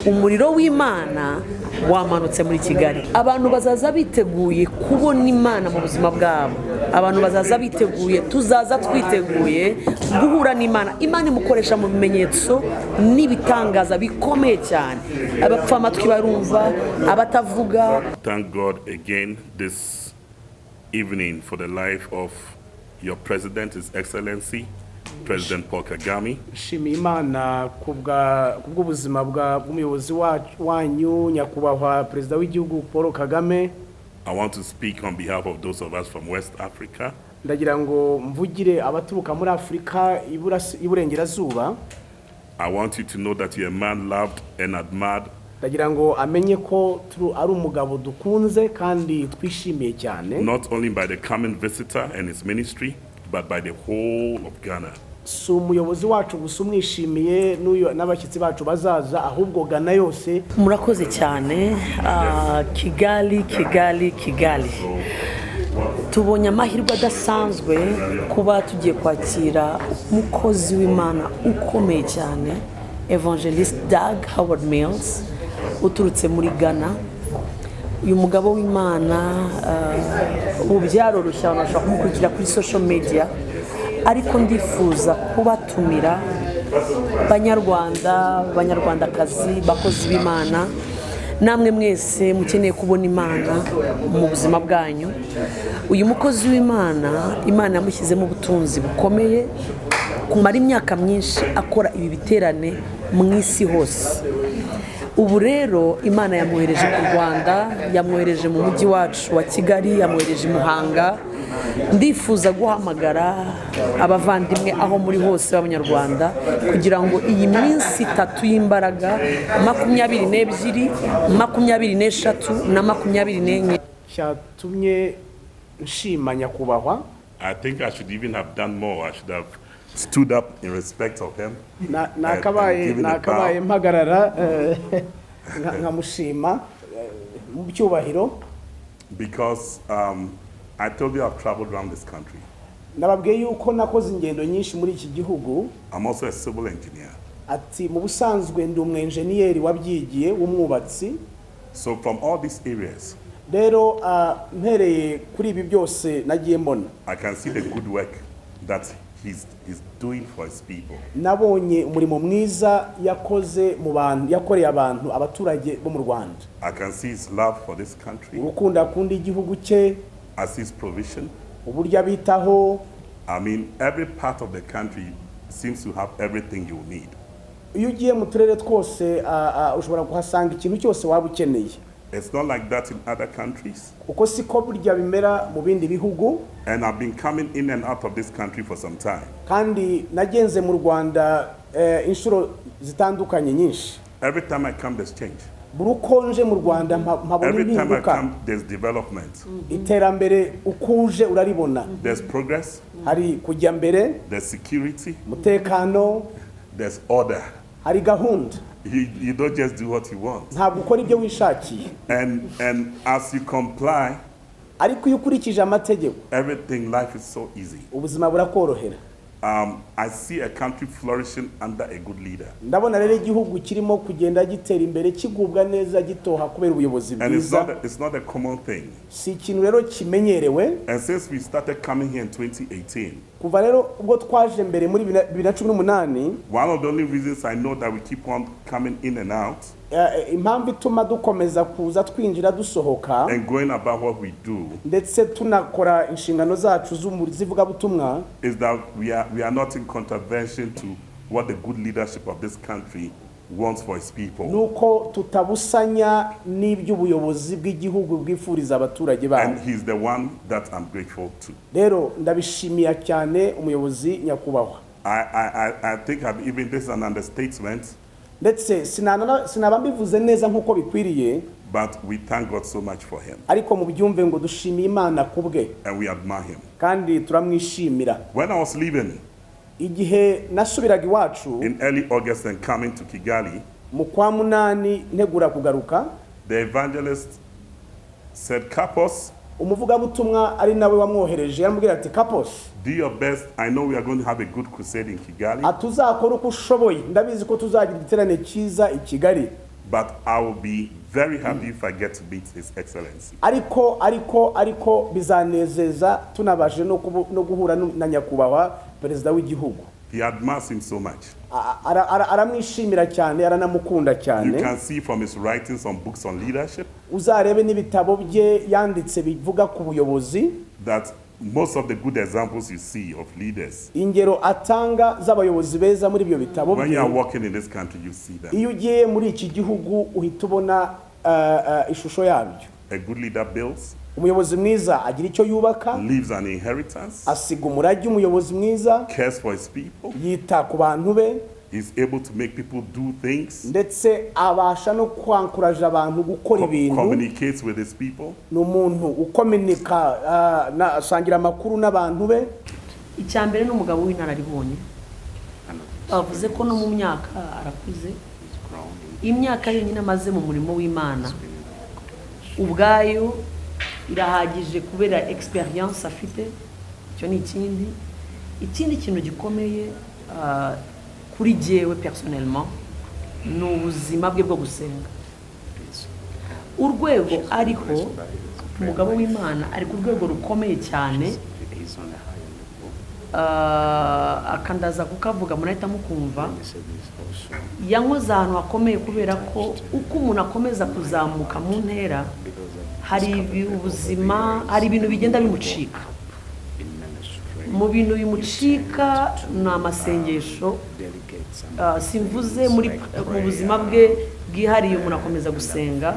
Umuriro w'Imana wamanutse muri Kigali. Abantu bazaza biteguye kubona Imana mu buzima bwabo. Abantu bazaza biteguye, tuzaza twiteguye guhura n'Imana. Imana imukoresha mu bimenyetso n'ibitangaza bikomeye cyane. Abapfa amatwi barumva, abatavuga. Thank God again this evening for the life of your president, His Excellency, President Paul Kagame. Nshimiye Imana kubw'ubuzima bw'umuyobozi wanyu, nyakubahwa Perezida w'igihugu Paul Kagame. I want to speak on behalf of those of us from West Africa. Ndagira ngo mvugire abaturuka muri Afurika y'Iburengerazuba. I want you to know that you're a man loved and admired Ndagira ngo amenye ko ari umugabo dukunze kandi twishimiye cyane, not only by the coming visitor and his ministry, but by the whole of Ghana. Si umuyobozi wacu gusa umwishimiye n'abashyitsi bacu bazaza, ahubwo Ghana yose. Murakoze cyane. Kigali, Kigali, Kigali, tubonye amahirwe adasanzwe kuba tugiye kwakira umukozi w'Imana ukomeye cyane, Evangelist Dag Howard Mills, uturutse muri Ghana. Uyu mugabo w'Imana, ubu byaroroshye, abantu bashobora kumukurikira kuri social media, ariko ndifuza kubatumira, Banyarwanda, Banyarwandakazi, bakozi b'Imana, namwe mwese mukeneye kubona Imana mu buzima bwanyu. Uyu mukozi w'Imana, Imana yamushyizemo ubutunzi bukomeye kumara imyaka myinshi akora ibi biterane mu isi hose. Ubu rero Imana yamwohereje ku Rwanda, yamwohereje mu mujyi wacu wa Kigali, yamwohereje i Muhanga. Ndifuza guhamagara abavandimwe aho muri hose b'Abanyarwanda kugira ngo iyi minsi 3 y'imbaraga, 22, 23 na 24. Cyatumye nshima nyakubahwa. I think I should even have done more. I should have stood up in respect of him Nakabaye and given a nakabaye bow. mpagarara nkamushima mu cyubahiro. Because I told you I've traveled around this country. Nababwiye yuko nakoze ingendo nyinshi muri iki gihugu. I'm also a civil engineer. Ati mu busanzwe ndi umwenjeniyeri wabyigiye w'umwubatsi. So from all these areas, Rero mpereye kuri ibi byose nagiye mbona, I can see the good work that he's doing for his people. nabonye umurimo mwiza yakoze mu bantu, yakoreye abantu, abaturage bo mu Rwanda. I can see his love for this country. Urukundo akunda igihugu cye. I see his provision. Uburyo abitaho. I mean, every part of the country seems to have everything you need. Iyo ugiye mu turere twose, ushobora kuhasanga ikintu cyose waba ukeneye. It's not like that in other countries. Uko siko burya bimera mu bindi bihugu. And I've been coming in and out of this country for some time. Kandi nagenze mu Rwanda inshuro zitandukanye nyinshi. Every time I come, there's change. Buri uko nje mu Rwanda mpabona Every time I impinduka. come, there's development. Iterambere uko uje uraribona. There's progress, Hari kujya mbere. there's security, Umutekano. there's order. Hari gahunda. You don't just do what you want. Ntabwo ukora ibyo wishakiye. And as you comply, Ariko iyo ukurikije amategeko, everything, life is so easy. ubuzima burakorohera. I see a country flourishing under a good leader. Ndabona rero igihugu kirimo kugenda gitera imbere, kigubwa neza, gitoha kubera ubuyobozi And it's bwiza. not it's not a common thing. Si ikintu rero kimenyerewe. And since we started coming here in 2018, Kuva rero ubwo twaje mbere muri 2018, one of the only reasons I know that we keep on coming in and out impamvu ituma dukomeza kuza, twinjira, dusohoka, and going about what we do ndetse tunakora inshingano zacu z'ivugabutumwa, is that we are not in contravention to what the good leadership of this country wants for its people. Nuko tutabusanya n'iby'ubuyobozi bw'igihugu bwifuriza abaturage babo. And he's the one that I'm grateful to. Rero ndabishimiye cyane umuyobozi nyakubahwa. I think I've even, this is an understatement, Ndetse sinaba mbivuze neza nk'uko bikwiriye, but we thank God so much for him ariko mubyumve ngo dushimiye Imana ku bwe, and we admire him. kandi turamwishimira. When I was leaving Igihe nasubiraga iwacu in early August and coming to Kigali, mu kwa munani ntegura kugaruka, the evangelist said, "Kapos, umuvugabutumwa ari nawe wamwohereje yaramubwira ati: "Kapos, do your best. I know we are going to have a good crusade in Kigali, ati uzakora uko ushoboye, ndabizi ko tuzagira igiterane cyiza i Kigali, But I will be very happy if I get to meet His Excellency. Ariko bizanezeza tunabashe no guhura na nyakubahwa perezida w'igihugu. He admires him so much. Aramwishimira cyane, aranamukunda You cyane. can see from his writings on books on leadership Uzarebe n'ibitabo bye yanditse bivuga ku buyobozi, that most of the good examples you see of leaders, ingero atanga z'abayobozi beza muri ibyo bitabo when you bye, are walking in this country, you see them. iyo ugiye muri iki gihugu uhita ubona ishusho yabyo. A good leader builds, Umuyobozi mwiza agira icyo yubaka, leaves an inheritance, asiga umurage. Umuyobozi mwiza cares for his people, yita ku bantu be, is able to make people do things, ndetse abasha no kwankuraje abantu gukora ibintu. Communicates with his people. Ni umuntu ukominika, asangira amakuru n'abantu be. Icya mbere ni umugabo w'inararibonye. Bavuze ko no mu myaka arakuze. Imyaka yonyine amaze mu murimo w'Imana ubwayo irahagije kubera experience afite. Icyo ni ikindi. Ikindi kintu gikomeye, kuri jyewe personnellement, ni ubuzima bwe bwo gusenga. Urwego ariho umugabo w'Imana ari ku rwego rukomeye cyane. Akandaza kukavuga murahita mukumva. Yankoze ahantu hakomeye kubera ko uko umuntu akomeza kuzamuka mu ntera, hari ubuzima, hari ibintu bigenda bimucika. Mu bintu bimucika ni amasengesho. Simvuze mu buzima bwe bwihariye, umuntu akomeza gusenga.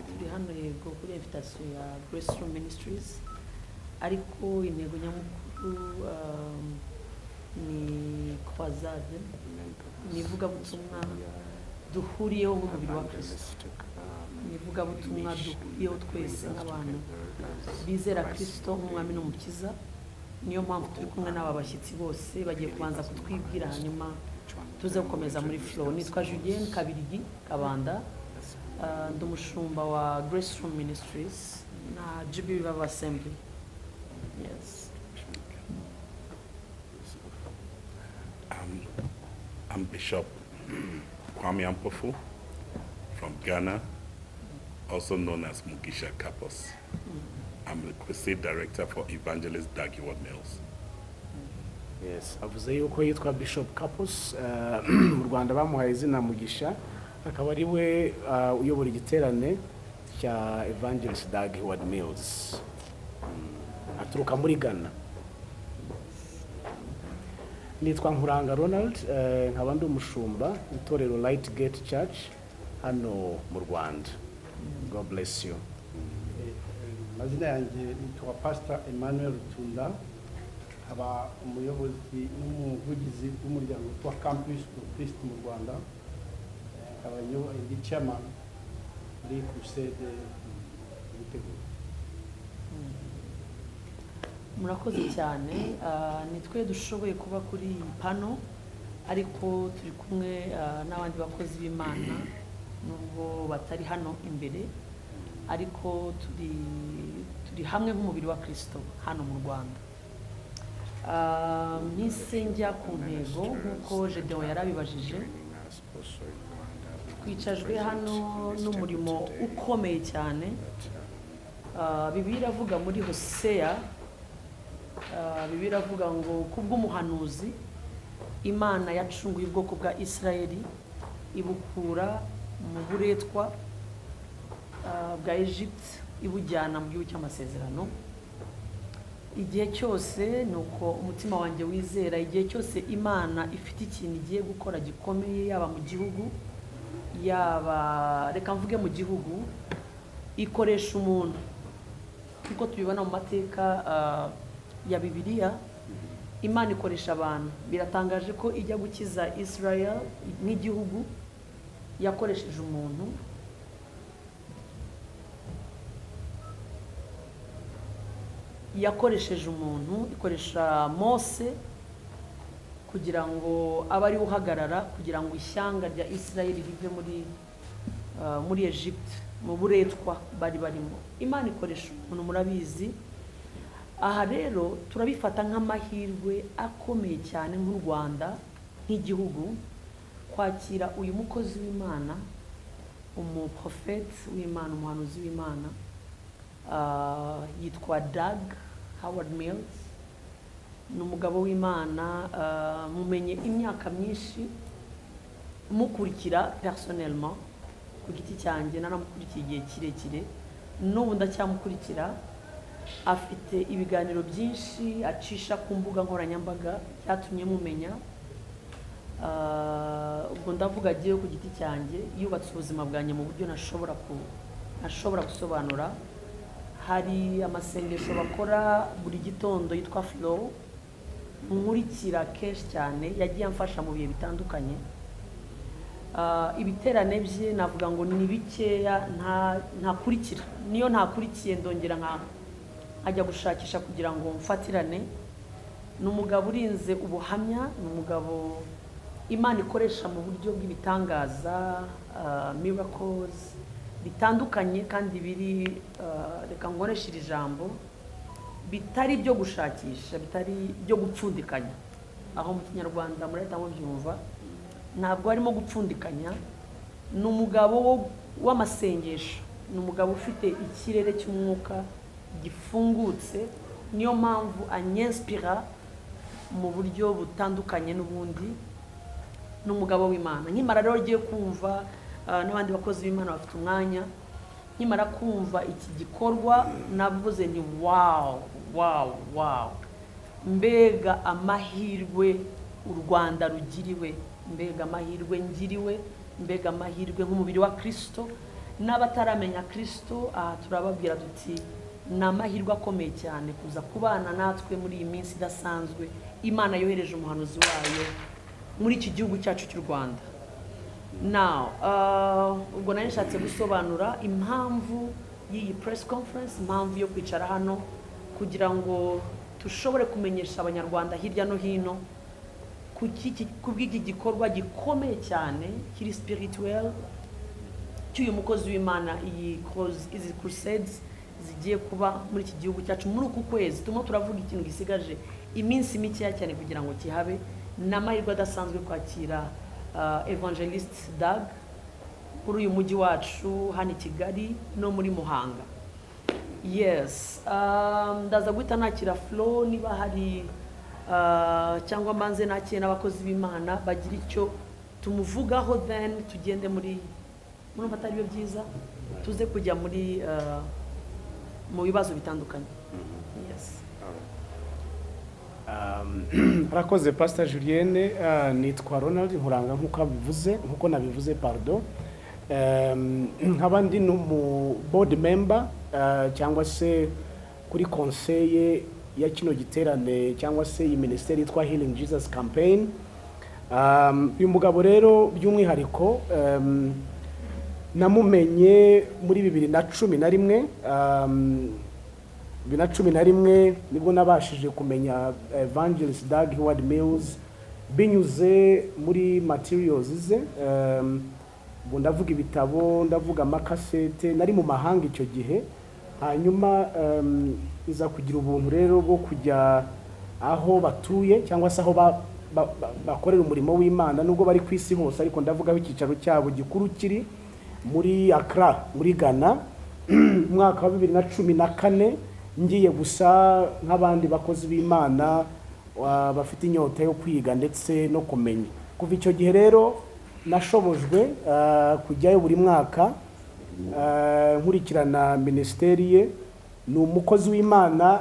Turi hano yego kuri invitation ya Grace Room Ministries, ariko intego nyamukuru ni croisade, ni ivugabutumwa duhuriyeho nk'umubiri wa Kristo, ni ivugabutumwa duhuriyeho twese nk'abantu bizera Kristo nk'umwami n'umukiza. Niyo mpamvu turi kumwe n'aba bashyitsi bose bagiye kubanza kutwibwira, hanyuma tuze gukomeza muri flow. Nitwa Julienne Kabirigi Kabanda. Ndi umushumba wa Grace Room Ministries na GB Revival Assembly, yes. I'm Bishop Kwame Ampofu from Ghana, also known as Mugisha Kapos. I'm the crusade director for Evangelist Dag Heward Mills. Yes, avuze yuko yitwa Bishop Kapos, mu Rwanda bamuhaye izina Mugisha, akaba ari we uyobora igiterane cya Evangelist Dag Heward Mills. Aturuka muri Ghana. Nitwa Nkuranga Ronald, nkaba ndi umushumba itorero Light Gate Church hano mu Rwanda. God bless you. Amazina yanjye nitwa Pastor Emmanuel Rutunda, nkaba umuyobozi n'umuvugizi w'umuryango witwa Campus pour Christ mu Rwanda. Nkaba ndi chairman muri crusade gutegura. Murakoze cyane. Ni twe dushoboye kuba kuri iyi pano, ariko turi kumwe n'abandi bakozi b'Imana nubwo batari hano imbere, ariko turi hamwe nk'umubiri wa Kristo hano mu Rwanda. Mpise njya ku ntego nk'uko Gedeon yarabibajije. Twicajwe hano n'umurimo ukomeye cyane. Bibiliya iravuga muri Hoseya, Bibiliya iravuga ngo kubw'umuhanuzi Imana yacunguye ubwoko bwa Isirayeli, ibukura mu buretwa bwa Egypt, ibujyana mu gihugu cy'amasezerano. Igihe cyose ni uko umutima wanjye wizera, igihe cyose Imana ifite ikintu igiye gukora gikomeye, yaba mu gihugu, yaba, reka mvuge mu gihugu, ikoresha umuntu nk'uko tubibona mu mateka ya Bibiliya. Imana ikoresha abantu. Biratangaje ko ijya gukiza Israel nk'igihugu yakoresheje umuntu. Yakoresheje umuntu, ikoresha Mose kugira ngo abe ariwe uhagarara kugira ngo ishyanga rya Israel rive muri Egypt. Mu buretwa bari barimo, Imana ikoresha umuntu, murabizi. Aha rero turabifata nk'amahirwe akomeye cyane nk'u Rwanda, nk'igihugu, kwakira uyu mukozi w'Imana, umuprofeti w'Imana, umuhanuzi w'Imana. Yitwa Dag Howard Mills, ni umugabo w'Imana. Mumenye imyaka myinshi, mukurikira personnellement, ku giti cyanjye naramukurikiye igihe kirekire, n'ubu ndacyamukurikira. Afite ibiganiro byinshi acisha ku mbuga nkoranyambaga byatumye mumenya. Ubwo ndavuga agiye ku giti cyanjye, yubatse ubuzima bwanjye mu buryo ntashobora gusobanura. Hari amasengesho bakora buri gitondo yitwa Flow, nkurikira kenshi cyane, yagiye amfasha mu bihe bitandukanye. Ibiterane bye navuga ngo ni bikeya ntakurikira. Niyo ntakurikiye, ndongera nkajya gushakisha kugira ngo mfatirane. Ni umugabo urinze ubuhamya, ni umugabo Imana ikoresha mu buryo bw'ibitangaza, miracles bitandukanye, kandi biri, reka nkoreshe iri jambo, bitari ibyo gushakisha, bitari ibyo gupfundikanya. Aho mu Kinyarwanda murahita mubyumva, ntabwo harimo gupfundikanya. Ni umugabo w'amasengesho, ni umugabo ufite ikirere cy'umwuka gifungutse. Niyo mpamvu anyinspira mu buryo butandukanye n'ubundi. Ni umugabo w'Imana. Nkimara rero agiye kumva, n'abandi bakozi b'Imana bafite umwanya, nkimara kumva iki gikorwa navuze ni "Wow, wow, wow, mbega amahirwe u Rwanda rugiriwe, mbega amahirwe ngiriwe, mbega amahirwe nk'umubiri wa Kirisito!" N'abataramenya Kirisito, aha turababwira tuti ni amahirwe akomeye cyane kuza kubana natwe muri iyi minsi idasanzwe Imana yohereje umuhanuzi wayo muri iki gihugu cyacu cy'u Rwanda. Now, ubwo nari nshatse gusobanura impamvu y'iyi press conference, impamvu yo kwicara hano kugira ngo dushobore kumenyesha Abanyarwanda hirya no hino ku bw'iki gikorwa gikomeye cyane kiri spirituel cy'uyu mukozi w'Imana, izi crusades zigiye kuba muri iki gihugu cyacu muri uku kwezi turimo turavuga, ikintu gisigaje iminsi mikeya cyane kugira ngo kihabe. Ni amahirwe adasanzwe kwakira Evangelist Dag kuri uyu mujyi wacu hano i Kigali no muri Muhanga. Yes, ndaza guhita nakira Flo niba hari, cyangwa mbanze nakire n'abakozi b'Imana bagira icyo tumuvugaho, then tugende muri, murumva atari byo byiza, tuze kujya muri mu bibazo bitandukanye. Yes. Arakoze Pastor Julienne. Nitwa Ronald Nkuranga, nk'uko abivuze, nk'uko nabivuze, pardon. Nkaba ndi n'umu board member, cyangwa se kuri conseil ya kino giterane, cyangwa se iyi minisiteri yitwa Healing Jesus Campaign. Uyu mugabo rero by'umwihariko, namumenye muri 2011. 2011 nibwo nabashije kumenya Evangelist Dag Heward Mills binyuze muri materials ze. Ubwo ndavuga ibitabo, ndavuga amakasete. Nari mu mahanga icyo gihe, hanyuma nza kugira ubuntu rero bwo kujya aho batuye, cyangwa se aho bakorera umurimo w'Imana, nubwo bari ku isi hose, ariko ndavuga aho icyicaro cyabo gikuru kiri muri Accra, muri Ghana, umwaka wa 2014, ngiye gusa nk'abandi bakozi b'Imana bafite inyota yo kwiga ndetse no kumenya. Kuva icyo gihe rero nashobojwe kujyayo buri mwaka, nkurikirana minisiteri ye. Ni umukozi w'Imana,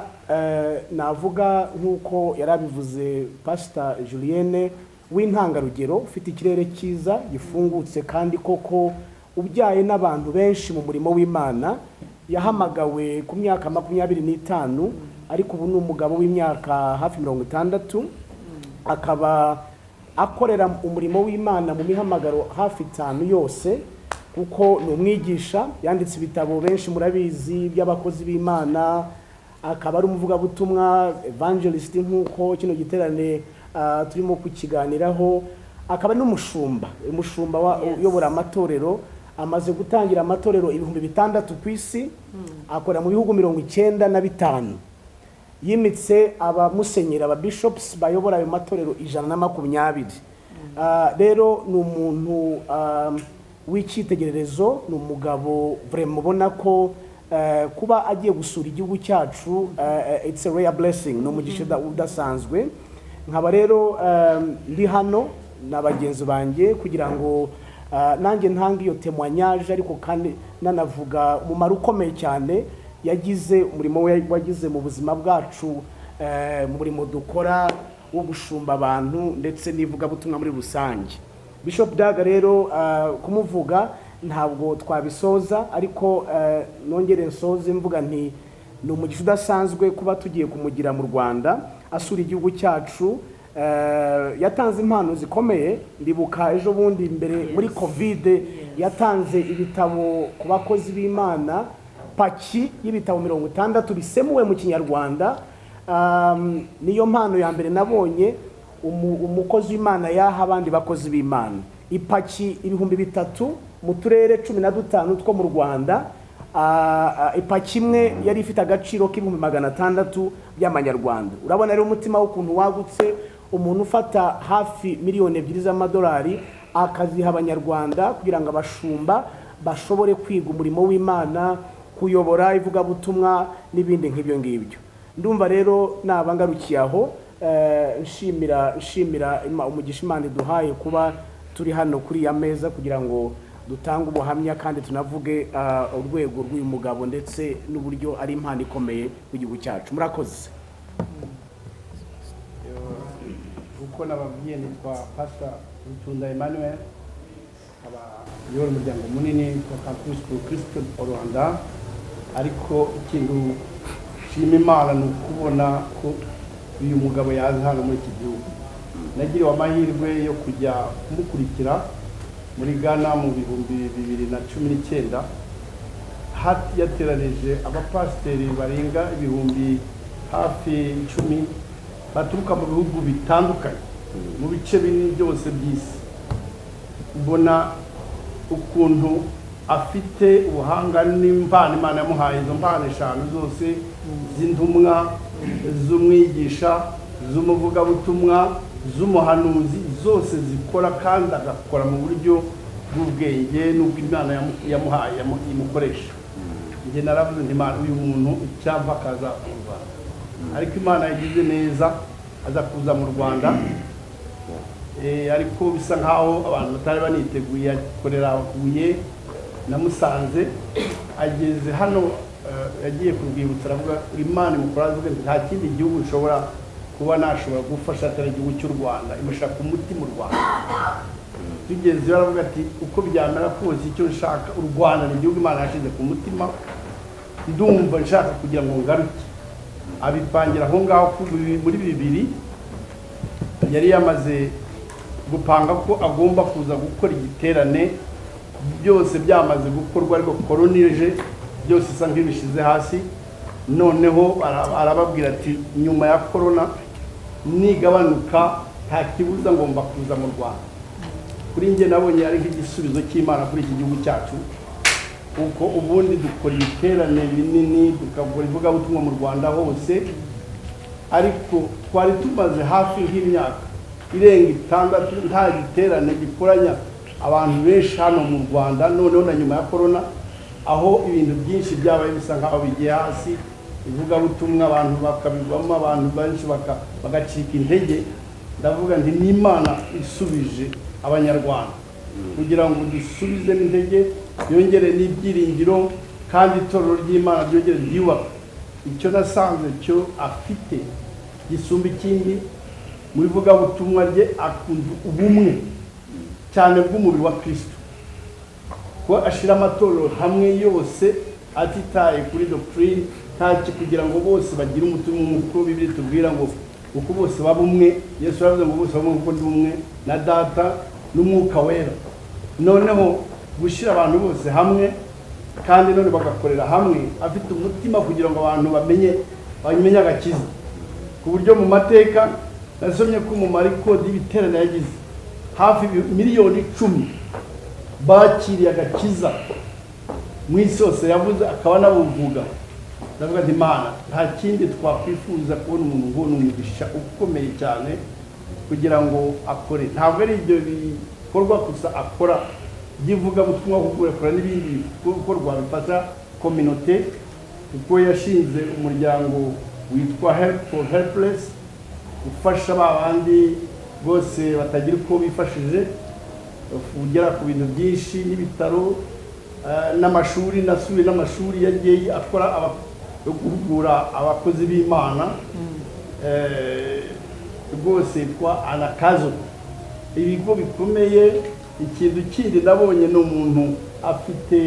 navuga nk'uko yari abivuze Pastor Julienne, w'intangarugero, ufite ikirere cyiza gifungutse, kandi koko ubyaye n'abantu benshi mu murimo w'Imana. Yahamagawe ku myaka 25, ariko ubu ni umugabo w'imyaka hafi 60, akaba akorera umurimo w'Imana mu mihamagaro hafi itanu yose, kuko ni umwigisha, yanditse ibitabo benshi murabizi by'abakozi b'Imana, akaba ari umuvugabutumwa, evangelist, nk'uko kino giterane turimo kukiganiraho, akaba ari n'umushumba, umushumba uyobora amatorero. Amaze gutangira amatorero 6000 ku isi, akora mu bihugu 95. Yimitse abamusenyeri, aba bishops bayobora ayo matorero 120. Rero ni umuntu w'icyitegererezo, ni umugabo vraiment ubona ko kuba agiye gusura igihugu cyacu, it's a rare blessing, ni umugisha udasanzwe. Nkaba rero ndi hano na bagenzi banjye kugira ngo nanjye ntange iyo témoignage, ariko kandi nanavuga umumaro ukomeye cyane yagize, umurimo we wagize mu buzima bwacu, mu murimo dukora wo gushumba abantu ndetse n'ivugabutumwa muri rusange. Bishop Dag rero, kumuvuga ntabwo twabisoza, ariko nongere nsoze mvuga nti ni umugisha udasanzwe kuba tugiye kumugira mu Rwanda, asura igihugu cyacu. Yatanze impano zikomeye. Ndibuka ejo bundi mbere muri COVID yatanze ibitabo ku bakozi b'Imana, paki y'ibitabo 60 bisemuwe mu Kinyarwanda. Niyo mpano ya mbere nabonye umukozi w'Imana yaha abandi bakozi b'Imana. Ipaki 3000 mu turere 15 two mu Rwanda. Ipaki imwe yari ifite agaciro k'600,000 by'amanyarwanda. Urabona rero umutima w'ukuntu wagutse, umuntu ufata hafi miliyoni 2 z'amadolari akaziha Abanyarwanda kugira ngo abashumba bashobore kwiga umurimo w'Imana, kuyobora ivugabutumwa n'ibindi nk'ibyo ngibyo. Ndumva rero naba ngarukiye aho, nshimira umugisha Imana iduhaye kuba turi hano kuri iya meza kugira ngo dutange ubuhamya kandi tunavuge urwego rw'uyu mugabo ndetse n'uburyo ari impano ikomeye w'igihugu cyacu. Murakoze. Uko nababwiye, nitwa Pastor Rutunda Emmanuel, nkaba uyobora umuryango munini wa Campus pour Christ Rwanda. Ariko ikintu nshima Imana ni ukubona ko uyu mugabo yaza hano muri iki gihugu. Nagiriwe amahirwe yo kujya kumukurikira muri Ghana mu 2019. Yateranije abapasiteri barenga ibihumbi hafi 10 baturuka mu bihugu bitandukanye, mu bice binini byose by'isi. Mbona ukuntu afite ubuhanga n'impano Imana yamuhaye, izo mpano eshanu zose z'intumwa, z'umwigisha, z'umuvugabutumwa, z'umuhanuzi, zose zikora kandi agakora mu buryo bw'ubwenge n'ubwo Imana yamuhaye imukoresha. Njye naravuze nti: "Imana, uyu muntu icyampa akaza mu Rwanda." Ariko Imana yagize neza aza kuza mu Rwanda. Ariko bisa nkaho abantu batari baniteguye. Akorera Huye na Musanze. Ageze hano, yagiye ku rwibutso, aravuga Imana imukora, avuga ati: "Nta kindi gihugu nshobora kuba nashobora gufasha atari igihugu cy'u Rwanda." Imushyira ku mutima u Rwanda. Tugezeyo aravuga ati: "Uko byamera kose, icyo nshaka, u Rwanda ni igihugu Imana yashyize ku mutima, ndumva nshaka kugira ngo ngaruke." Abipangira aho ngaho. Muri bibiri yari yamaze gupanga ko agomba kuza gukora igiterane, byose byamaze gukorwa, ariko korona ije byose isa nk'ibishyize hasi. Noneho arababwira ati: "Nyuma ya korona nigabanuka, nta kibuza ngomba kuza mu Rwanda." Kuri njye nabonye ari nk'igisubizo cy'Imana kuri iki gihugu cyacu, kuko ubundi dukora ibiterane binini, tugakora ivugabutumwa mu Rwanda hose, ariko twari tumaze hafi nk'imyaka irenga 6 nta giterane gikoranya abantu benshi hano mu Rwanda. Noneho na nyuma ya korona, aho ibintu byinshi byabaye bisa nkaho bigiye hasi, ivugabutumwa abantu bakabigwamo, abantu benshi bagacika intege, ndavuga nti n'Imana isubije Abanyarwanda kugira ngo dusubize n'intege, yongere n'ibyiringiro, kandi itorero ry'Imana ryongere ryubaka. Icyo nasanze cyo afite gisumba ikindi mu ivugabutumwa rye, akunda ubumwe cyane bw'umubiri wa Kristo, ko ashyira amatorero hamwe yose atitaye kuri doctrine ntacyo, kugira ngo bose bagire umutima umwe, kuko Bibiliya itubwira ngo uko bose baba umwe. Yesu yaravuze ngo bose baba umwe kuko ndi umwe na Data n'Umwuka Wera. Noneho gushyira abantu bose hamwe kandi none bagakorera hamwe, afite umutima kugira ngo abantu bamenye agakiza, ku buryo mu mateka nasomye ko mu ma record y'ibiterane yagize hafi miliyoni 10. Bakiriye agakiza mu isi yose, yavuze akaba anabuvuga. Ndavuga nti: "Imana, nta kindi twakwifuza kubona umuntu ngo ni umugisha ukomeye cyane kugira ngo akore." Ntabwo ari ibyo bikorwa gusa akora by'ivugabutumwa, kuko akora n'ibindi bikorwa bifasha communauté, kuko yashinze umuryango witwa Help for Helpless, ufasha ba bandi bose batagira uko bifashije, ugera ku bintu byinshi n'ibitaro n'amashuri. Nasuye n'amashuri yagiye akora yo guhugura abakozi b'Imana rwose, yitwa Anakazo, ibigo bikomeye. Ikintu kindi nabonye ni umuntu afite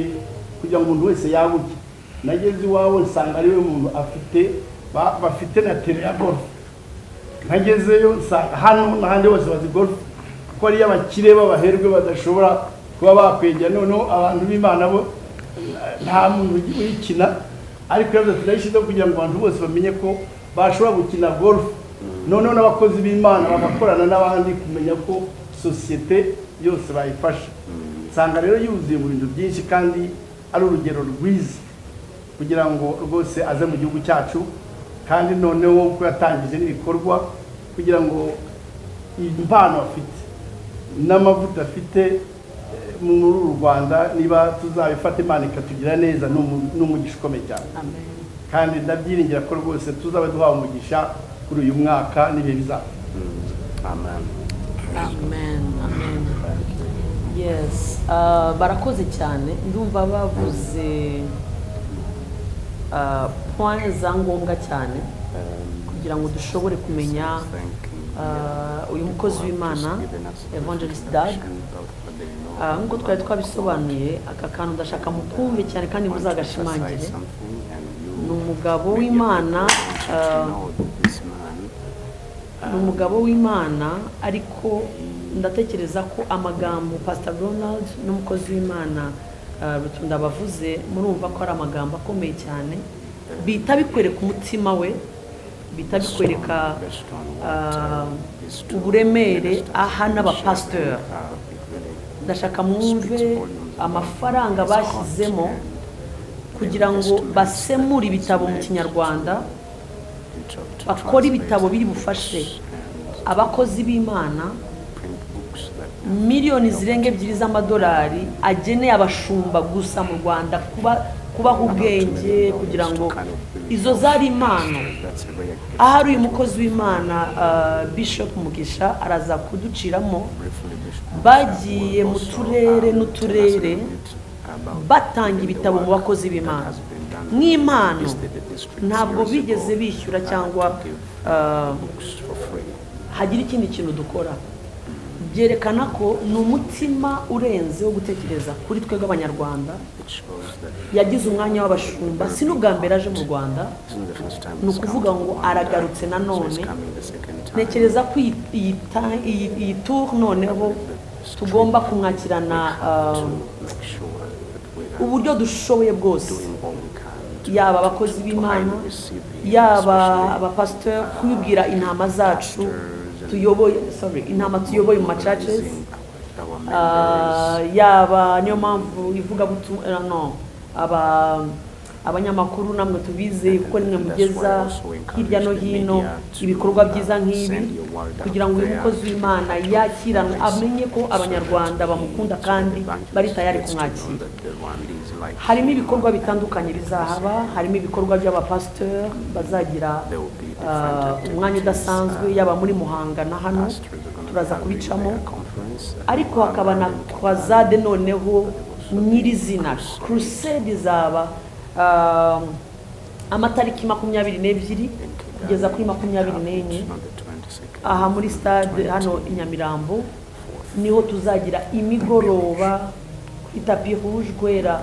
kugira ngo umuntu wese yaguke. Nageze iwawe nsanga ariwe muntu afite bafite na terrain ya golf. Nkagezeyo nsanga hano n'ahandi hose bazi golf ko ari iy'abakire b'abaherwe badashobora kuba bakwegera. Noneho abantu b'Imana bo nta muntu uyikina, ariko yavuze tunayishyizeho kugira ngo abantu bose bamenye ko bashobora gukina golf, noneho n'abakozi b'Imana bagakorana n'abandi kumenya ko sosiyete yose bayifasha. Nsanga rero yuzuye mu bintu byinshi kandi ari urugero rwiza kugira ngo rwose aze mu gihugu cyacu, kandi noneho ko yatangije n'ibikorwa kugira ngo impano afite n'amavuta afite muri uru Rwanda, niba tuzabifata Imana ikatugira neza, ni umugisha ukomeye cyane. Amen. Kandi ndabyiringira ko rwose tuzaba duhawe umugisha kuri uyu mwaka n'ibihe bizaza. Amen. Amen, amen. Yes, barakoze cyane. Ndumva bavuze point za ngombwa cyane kugira ngo dushobore kumenya uyu mukozi w'Imana Evangelist Dag. Nk'uko twari twabisobanuye, aka kantu ndashaka mukumve cyane kandi muzagashimangire. Ni umugabo w'Imana, ni umugabo w'Imana, ariko ndatekereza ko amagambo Pastor Ronald n'umukozi w'Imana Rutunda bavuze, murumva ko ari amagambo akomeye cyane. Bihita bikwereka umutima we, bihita bikwereka uburemere aha n'abapasitori. Ndashaka mwumve amafaranga bashyizemo kugira ngo basemure ibitabo mu Kinyarwanda, bakore ibitabo biri bufashe abakozi b'Imana, miliyoni zirenga 2 z'amadolari ageneye abashumba gusa mu Rwanda, kuba kubaha ubwenge, kugira ngo izo zari impano. Ahari uyu mukozi w'Imana Bishop Mugisha araza kuduciramo. Bagiye mu turere n'uturere batanga ibitabo mu bakozi b'Imana nk'impano, ntabwo bigeze bishyura cyangwa hagira ikindi kintu dukora. Byerekana ko ni umutima urenze wo gutekereza kuri twebwe Abanyarwanda. Yagize umwanya w'abashumba, si n'ubwa mbere aje mu Rwanda, ni ukuvuga ngo aragarutse nanone. Ntekereza ko iyi tour noneho tugomba kumwakirana uburyo dushoboye bwose, yaba abakozi b'Imana, yaba abapasitori, kubibwira intama zacu tuyoboye, sorry, intama tuyoboye mu ma churches, yaba niyo mpamvu ivugabutumwa no aba abanyamakuru namwe tubizeye, kuko nimwe mugeza hirya no hino ibikorwa byiza nk'ibi, kugira ngo uyu mukozi w'Imana yakiranwe, amenye ko Abanyarwanda bamukunda kandi bari tayari kumwakira. Harimo ibikorwa bitandukanye bizahaba, harimo ibikorwa by'abapasitori bazagira umwanya udasanzwe, yaba muri Muhanga na hano turaza kubicamo, ariko hakaba na croisade. Noneho nyirizina crusade izaba amatariki 22 kugeza kuri 24 aha muri stade hano i Nyamirambo. Niho tuzagira imigoroba kuri tapis rouge guhera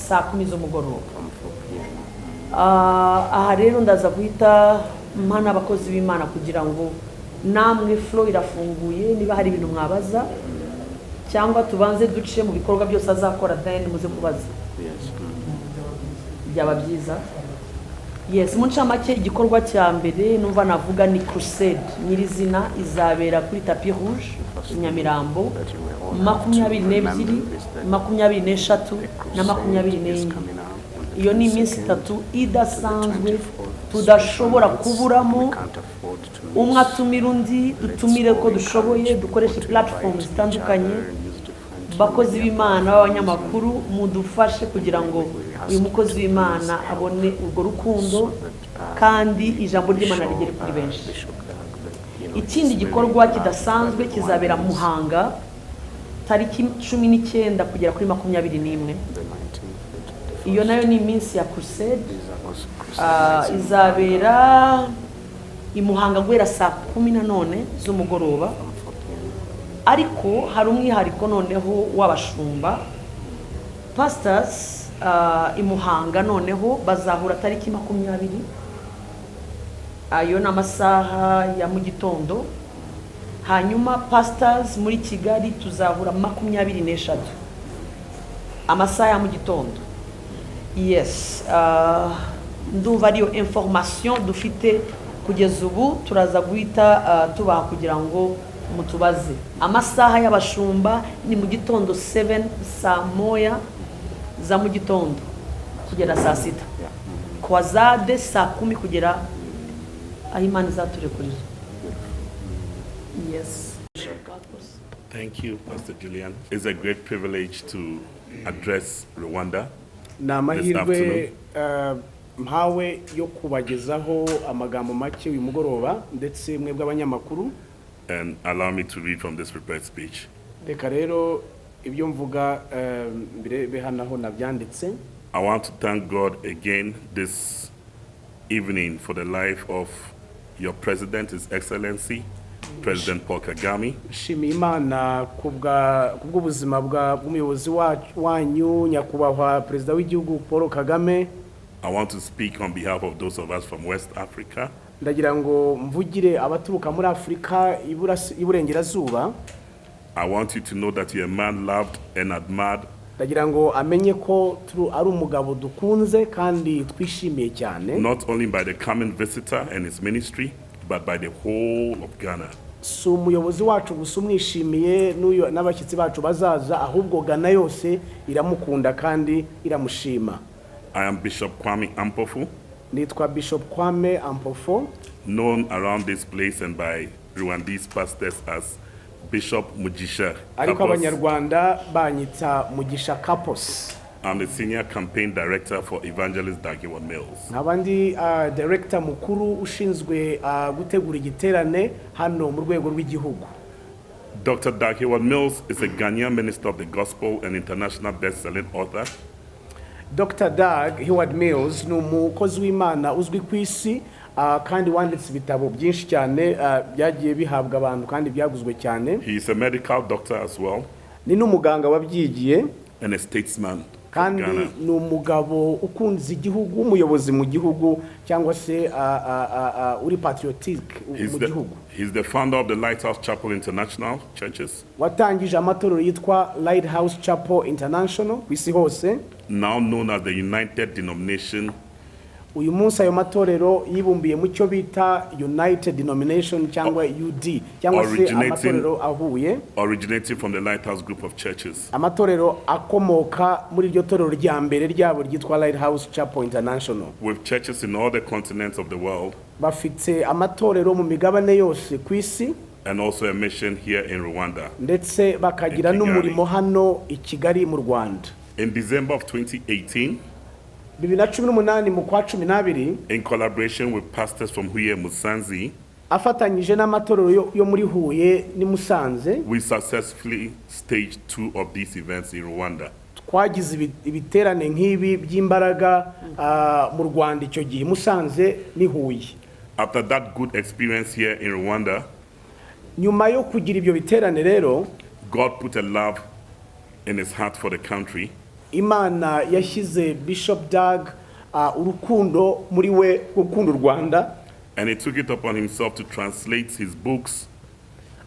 saa 10 z'umugoroba. Aha rero ndaza guhita mpa n'abakozi b'Imana kugira ngo namwe floor irafunguye, niba hari ibintu mwabaza, cyangwa tubanze duce mu bikorwa byose azakora, then muze kubaza, byaba byiza. Yes, mu ncamake, igikorwa cya mbere numva navuga ni crusade nyirizina izabera kuri tapis rouge. i Nyamirambo, 22, 23 na 24. Iyo ni iminsi 3 idasanzwe tudashobora kuburamo. Umwe atumira undi, dutumire ko dushoboye, dukoreshe platform zitandukanye. Bakozi b'Imana b'abanyamakuru, mudufashe kugira ngo uyu mukozi w'Imana abone urwo rukundo kandi ijambo ry'Imana rigere kuri benshi. Ikindi gikorwa kidasanzwe kizabera Muhanga tariki 19 kugera kuri 21. Iyo nayo ni iminsi ya crusade. Izabera i Muhanga guhera saa 10 nanone z'umugoroba, ariko hari umwihariko noneho w'abashumba, pastors, i Muhanga noneho bazahura tariki 20. Ayo ni amasaha ya mu gitondo. Hanyuma pastors muri Kigali tuzahura 23, amasaha ya mu gitondo. Yes, ndumva ariyo information dufite kugeza ubu. Turaza guhita tubaha kugira ngo mutubaze. Amasaha y'abashumba ni mu gitondo 7, saa 1 za mu gitondo kugera saa 6, croisade saa 10 kugera aho Imana izaturekurira. Yes. Thank you, Pastor Julian. It's a great privilege to address Rwanda Ni this amahirwe afternoon. mpawe yo kubagezaho amagambo make uyu mugoroba, ndetse mwebwe abanyamakuru. And allow me to read from this prepared speech. Reka rero ibyo mvuga mbirebe hano aho nabyanditse. I want to thank God again this evening for the life of your president, His Excellency, President Paul Kagame. Nshimiye Imana kubw'ubuzima bw'umuyobozi wanyu, nyakubahwa perezida w'igihugu Paul Kagame. I want to speak on behalf of those of us from West Africa. Ndagira ngo mvugire abaturuka muri Afurika y'Iburengerazuba. I want you to know that you're a man loved and admired Ndagira ngo amenye ko ari umugabo dukunze kandi twishimiye cyane, not only by the coming visitor and his ministry, but by the whole of Ghana. Si umuyobozi wacu gusa umwishimiye n'abashyitsi bacu bazaza, ahubwo Ghana yose iramukunda kandi iramushima. I am Bishop Kwame Ampofu, Nitwa Bishop Kwame Ampofo, known around this place and by Rwandese pastors as Bishop Mugisha ariko Kapos. Abanyarwanda banyita Mugisha Kapos. I'm the senior campaign director for Evangelist Dag Heward-Mills. Nkaba ndi director mukuru ushinzwe gutegura igiterane hano mu rwego rw'igihugu. Dr. Dag Heward-Mills is a Ghanaian minister of the gospel and international best-selling author. Dr Dag Heward Mills ni umukozi w'Imana uzwi ku isi kandi wanditse ibitabo byinshi cyane byagiye bihabwa abantu kandi byaguzwe cyane. He is a medical doctor as well Ni n'umuganga wabyigiye and a statesman from kandi Ghana. ni umugabo ukunze igihugu, umuyobozi mu gihugu, cyangwa se uri patriotique He's mu the, gihugu. he's the founder of the Lighthouse Chapel International Churches, Watangije amatorero yitwa Lighthouse Chapel International ku isi hose, now known as the United Denomination Uyu munsi ayo matorero yibumbiye mu cyo bita United Denomination cyangwa UD, cyangwa se amatorero ahuye, originating from the Lighthouse Group of Churches. Amatorero akomoka muri iryo torero rya mbere ryabo ryitwa Lighthouse Chapel International. With churches in all the continents of the world Bafite amatorero mu migabane yose ku isi and also a mission here in Rwanda. ndetse bakagira In Kigali. n'umurimo hano i Kigali mu Rwanda. In December of 2018, 2018 mu kwa 12, in collaboration with pastors from Huye Musanze, afatanyije n'amatorero yo muri Huye n'i Musanze, we successfully staged two of these events in Rwanda. twagize ibiterane nk'ibi by'imbaraga mu Rwanda icyo gihe, Musanze n'i Huye. After that good experience here in Rwanda, Nyuma yo kugira ibyo biterane rero, God put a love in his heart for the country, Imana yashyize Bishop Dag urukundo muri we rwo gukunda u Rwanda, and he took it upon himself to translate his books.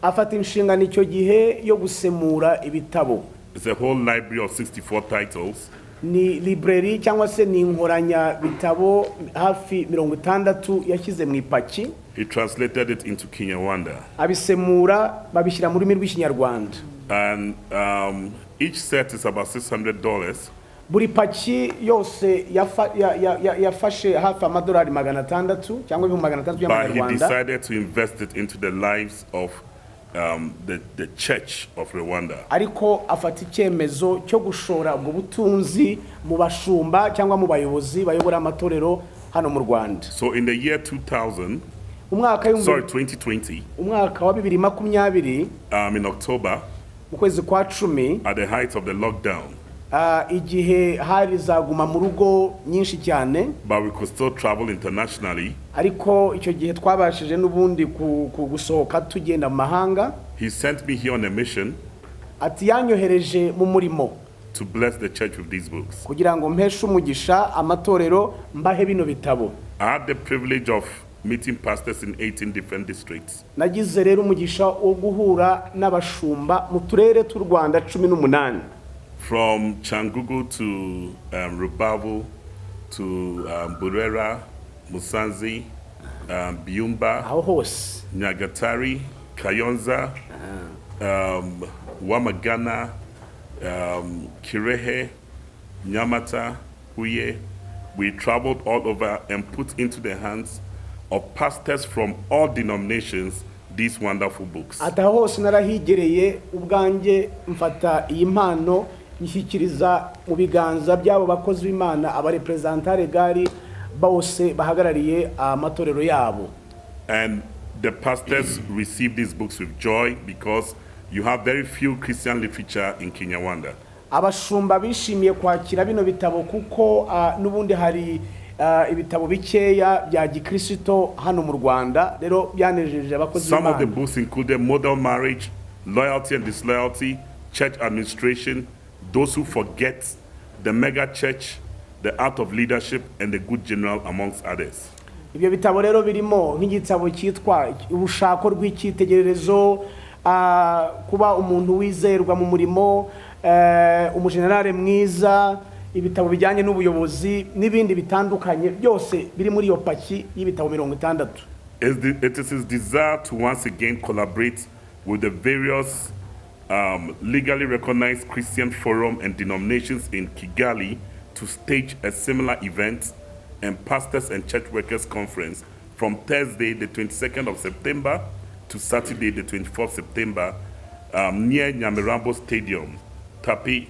Afata inshingano icyo gihe yo gusemura ibitabo. It's a whole library of 64 titles. Ni library cyangwa se ni inkoranyabitabo hafi 60 yashyize mu ipaki. He translated it into Kinyarwanda. Abisemura babishyira mu rurimi rw'Ikinyarwanda. And each set is about $600. Buri paki yose yafashe hafi amadolari 600 cyangwa 600,000 But he by'amanyarwanda. Decided to invest it into the lives of the church of Rwanda. Ariko afata icyemezo cyo gushora ubwo butunzi mu bashumba cyangwa mu bayobozi bayobora amatorero hano mu Rwanda. So in the year 2000, Umwaka w'ibihumbi- sorry, 2020, umwaka wa 2020, in October, mu kwezi kwa 10, at the height of the lockdown, igihe hari zaguma mu rugo nyinshi cyane, but we could still travel internationally, ariko icyo gihe twabashije n'ubundi gusohoka tugenda mu mahanga, he sent me here on a mission ati yanyohereje mu murimo to bless the church with these books. Kugira ngo mpeshe umugisha amatorero mbahe bino bitabo. I had the privilege of meeting pastors in 18 different districts. Nagize rero umugisha wo guhura n'abashumba mu turere tw'u Rwanda 18. From Cyangugu to Rubavu to Burera, Musanze, Byumba, Aho hose. Nyagatare, Kayonza, Rwamagana, Kirehe, Nyamata, Huye. We traveled all over and put into the hands of pastors from all denominations these wonderful books. Ati aho hose narahigereye ubwanjye mfata iyi mpano nyishyikiriza mu biganza by'abo bakozi b'Imana abareperezanta légal bose bahagarariye amatorero yabo. And the pastors received these books with joy because you have very few Christian literature in Kinyarwanda. Abashumba bishimiye kwakira bino bitabo kuko n'ubundi hari ibitabo bikeya bya gikirisito hano mu Rwanda. Rero byanejeje abakozi Some of the b'Imana. Books included Model Marriage, Loyalty and Disloyalty, Church Administration, Those Who Forget, The Mega Church, The Art of Leadership, and The Good General, amongst others. Ibyo bitabo rero birimo nk'igitabo cyitwa urushako rw'icyitegererezo, kuba umuntu wizerwa mu murimo, umujenerale mwiza, ibitabo bijyanye n'ubuyobozi n'ibindi bitandukanye byose biri muri iyo paki y'ibitabo 60. It is his desire to once again collaborate with the various legally recognized Christian forum and denominations in Kigali to stage a similar event and pastors and church workers conference from Thursday, the 22nd of September to Saturday, the 24th September, near Nyamirambo Stadium, Tapis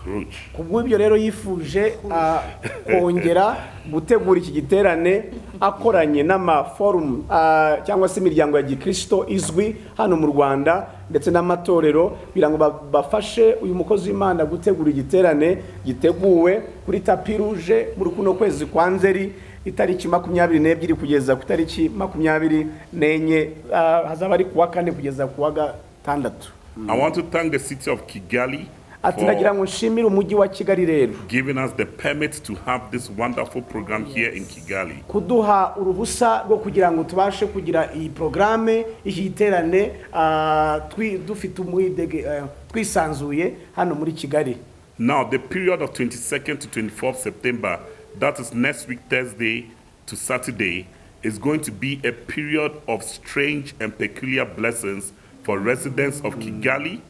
Rouge. Ku bw'ibyo rero yifuje kongera gutegura iki giterane akoranye n'amaforumu cyangwa se imiryango ya gikirisito izwi hano mu Rwanda ndetse n'amatorero kugira ngo bafashe uyu mukozi w'Imana gutegura igiterane giteguwe kuri Tapis Rouge muri kuno kwezi kwa Nzeri itariki 22 kugeza ku itariki 24, hazaba ari kuwa kane kugeza ku wa gatandatu. I want to thank the city of Kigali Ati ndagira for ngo nshimire umujyi wa Kigali rero giving us the permit to have this wonderful program here in Kigali. Kuduha uruhusa rwo kugira ngo tubashe kugira iyi porogaramu iki giterane dufite twisanzuye hano muri Kigali. Now, the period of 22nd to 24th September, that is next week, Thursday to Saturday, is going to be a period of strange and peculiar blessings for residents of Kigali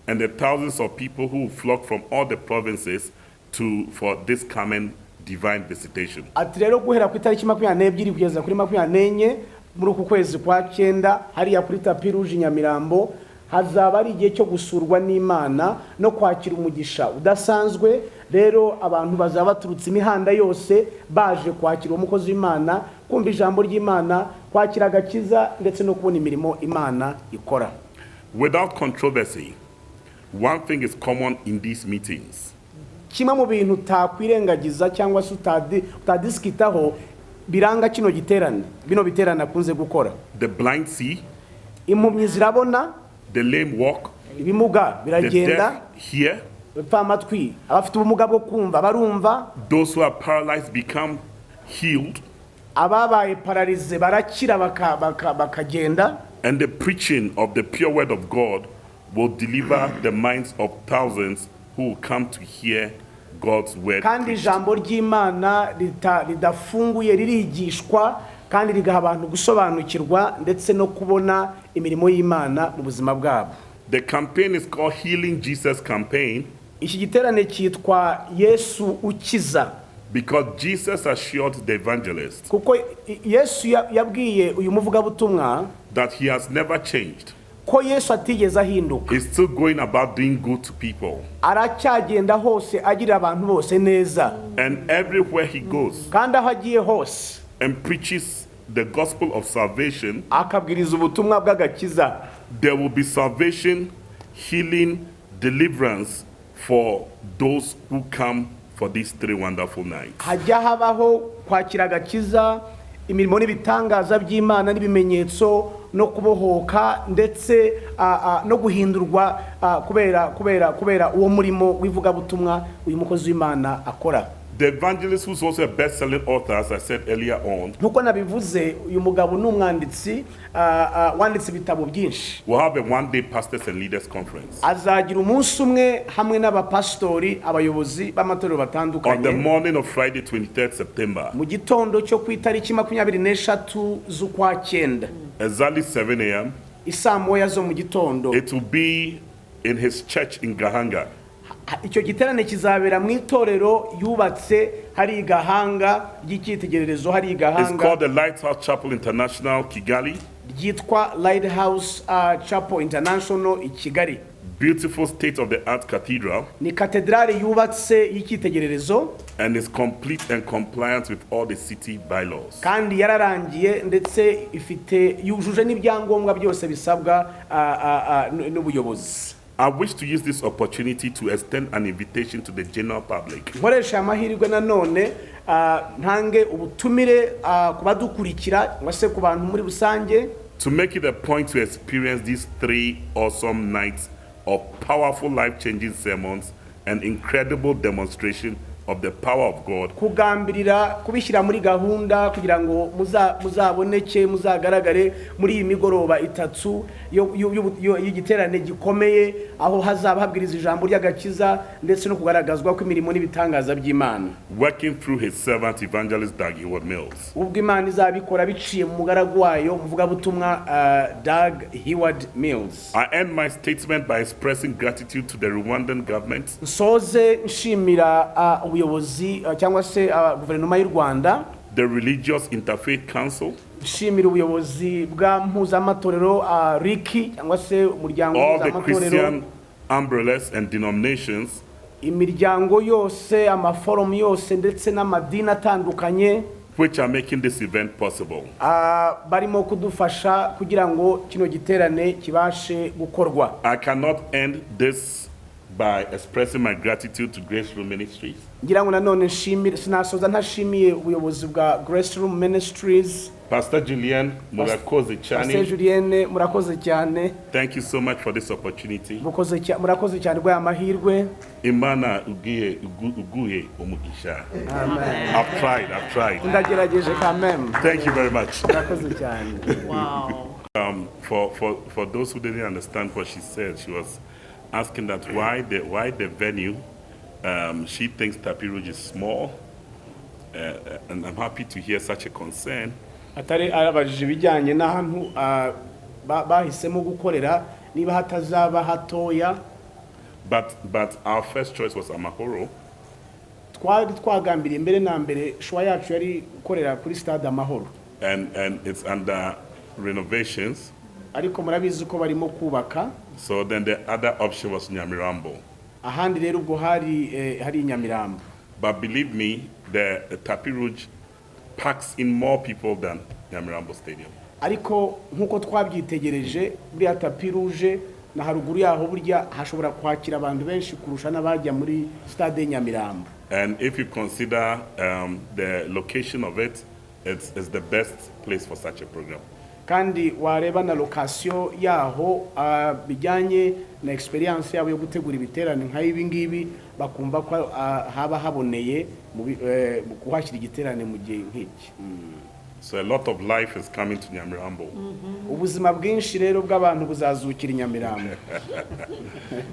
and the thousands of people who will flock from all the provinces to for this coming divine visitation. Ati rero guhera ku itariki 22 kugeza kuri 24 muri uku kwezi kwa cyenda hariya kuri Tapis Rouge i Nyamirambo hazaba ari igihe cyo gusurwa n'Imana no kwakira umugisha udasanzwe. Rero abantu bazaba baturutse imihanda yose baje kwakira uwo mukozi w'Imana, kumva ijambo ry'Imana, kwakira agakiza ndetse no kubona imirimo Imana ikora. Without controversy, one thing is common in these meetings. Kimwe mu bintu utakwirengagiza cyangwa se utadisikitaho biranga kino giterane bino biterane akunze gukora. The blind see, Impumyi zirabona, the lame walk, ibimuga the biragenda, deaf hear, amatwi abafite ubumuga bwo kumva barumva, those who are paralyzed become healed, ababaye paralysé barakira bakagenda, and the preaching of the pure word of God will deliver the minds of thousands who will come to hear God's word Kandi preached. ijambo ry'Imana ridafunguye ririgishwa kandi rigaha abantu gusobanukirwa ndetse no kubona imirimo y'Imana mu buzima bwabo. The campaign is called Healing Jesus Campaign Iki giterane cyitwa Yesu Ukiza because Jesus assured the evangelist kuko Yesu yabwiye uyu muvugabutumwa that he has never changed. ko Yesu atigeze ahinduka. He's still going about doing good to people. Aracyagenda hose agirira abantu bose neza. And everywhere he goes Kandi aho agiye hose and preaches the gospel of salvation, akabwiriza ubutumwa bw'agakiza, there will be salvation, healing, deliverance for those who come for these 3 wonderful nights. Hajya habaho kwakira agakiza, imirimo n'ibitangaza by'Imana n'ibimenyetso no kubohoka ndetse no guhindurwa kubera uwo murimo w'ivugabutumwa uyu mukozi w'Imana akora. The evangelist, who's also a best-selling author, as I said earlier on, Nkuko nabivuze, uyu mugabo ni umwanditsi wanditse ibitabo byinshi. will have a one-day pastors and leaders conference Azagira umunsi umwe hamwe n'abapasitori, abayobozi b'amatorero on the batandukanye morning of Friday, 23rd September, mu gitondo cyo ku itariki 23 z'ukwa cyenda, exactly 7 a.m. isaa 1 zo mu gitondo. It will be in his church in Gahanga. Icyo giterane kizabera mu itorero yubatse hari Gahanga ry'icyitegererezo hari It's Gahanga. called the Lighthouse Chapel International, Kigali. Ryitwa Lighthouse Chapel International i Kigali. Beautiful state-of-the-art cathedral. Ni katedrali yubatse y'icyitegererezo. And is complete and compliant with all the city bylaws. Kandi yararangiye ndetse ifite yujuje n'ibyangombwa byose bisabwa n'ubuyobozi. I wish to use this opportunity to extend an invitation to the general public Nkoresha amahirwe nanone ntange ubutumire ku badukurikira cyangwa se ku bantu muri rusange to make it a point to experience these 3 awesome nights of powerful, life-changing sermons and incredible demonstration of the power of God. Kugambirira kubishyira muri gahunda kugira ngo muzaboneke, muzagaragare muri iyi migoroba itatu y'igiterane gikomeye aho hazaba habwiriza ijambo ry'agakiza ndetse no kugaragazwa kw'imirimo n'ibitangaza by'Imana. Working through his servant evangelist Dag Heward Mills. Ubwo Imana izabikora biciye mu mugaragu wayo umuvugabutumwa Dag Heward Mills. I end my statement by expressing gratitude to the Rwandan government, Nsoze nshimira ubuyobozi cyangwa se guverinoma y'u Rwanda, the Religious Interfaith Council, nshimira ubuyobozi bwa mpuzamatorero RIC cyangwa se umuryango all the mpuzamatorero, Christian umbrellas and denominations, imiryango yose, amaforomu yose ndetse n'amadini atandukanye which are making this event possible. Barimo kudufasha kugira ngo kino giterane kibashe gukorwa. I cannot end this by expressing my gratitude to Grace Room Ministries, Ngira ngo nanone nshimire, sinasoza ntashimiye ubuyobozi bwa Grace Room Ministries. Pastor Julian Murakoze Pastor Chani. Julienne, murakoze cyane. Thank you so much for this opportunity. Murakoze cyane rw'aya mahirwe. Imana ugiye uguhe umugisha. I've tried, I've tried. Ndagerageje quand même. Thank you very much. Murakoze cyane. Wow. For those who didn't understand what she said, she was asking that why the venue. She thinks Tapis Rouge is small, and I'm happy to hear such a concern. Atari arabajije ibijyanye n'ahantu bahisemo gukorera niba hatazaba hatoya. But our first choice was Amahoro. Twari twagambiriye mbere na mbere, choix yacu yari gukorera kuri Stade Amahoro. And it's under renovations. Ariko murabizi ko barimo kubaka. So then the other option was Nyamirambo. Ahandi rero ubwo hari Nyamirambo. But believe me, the Tapis Rouge packs in more people than Nyamirambo Stadium. Ariko nk'uko twabyitegereje, buriya Tapis Rouge na haruguru yaho burya hashobora kwakira abantu benshi kurusha n'abajya muri stade Nyamirambo. And if you consider the location of it, it's the best place for such a program. Kandi wareba na location yaho bijyanye na experience yabo yo gutegura ibiterane nka ibi ngibi, bakumva ko haba haboneye mu kuhashyira igiterane mu gihe nk'iki. So a lot of life is coming to Nyamirambo. Ubuzima bwinshi rero bw'abantu buzazukira i Nyamirambo.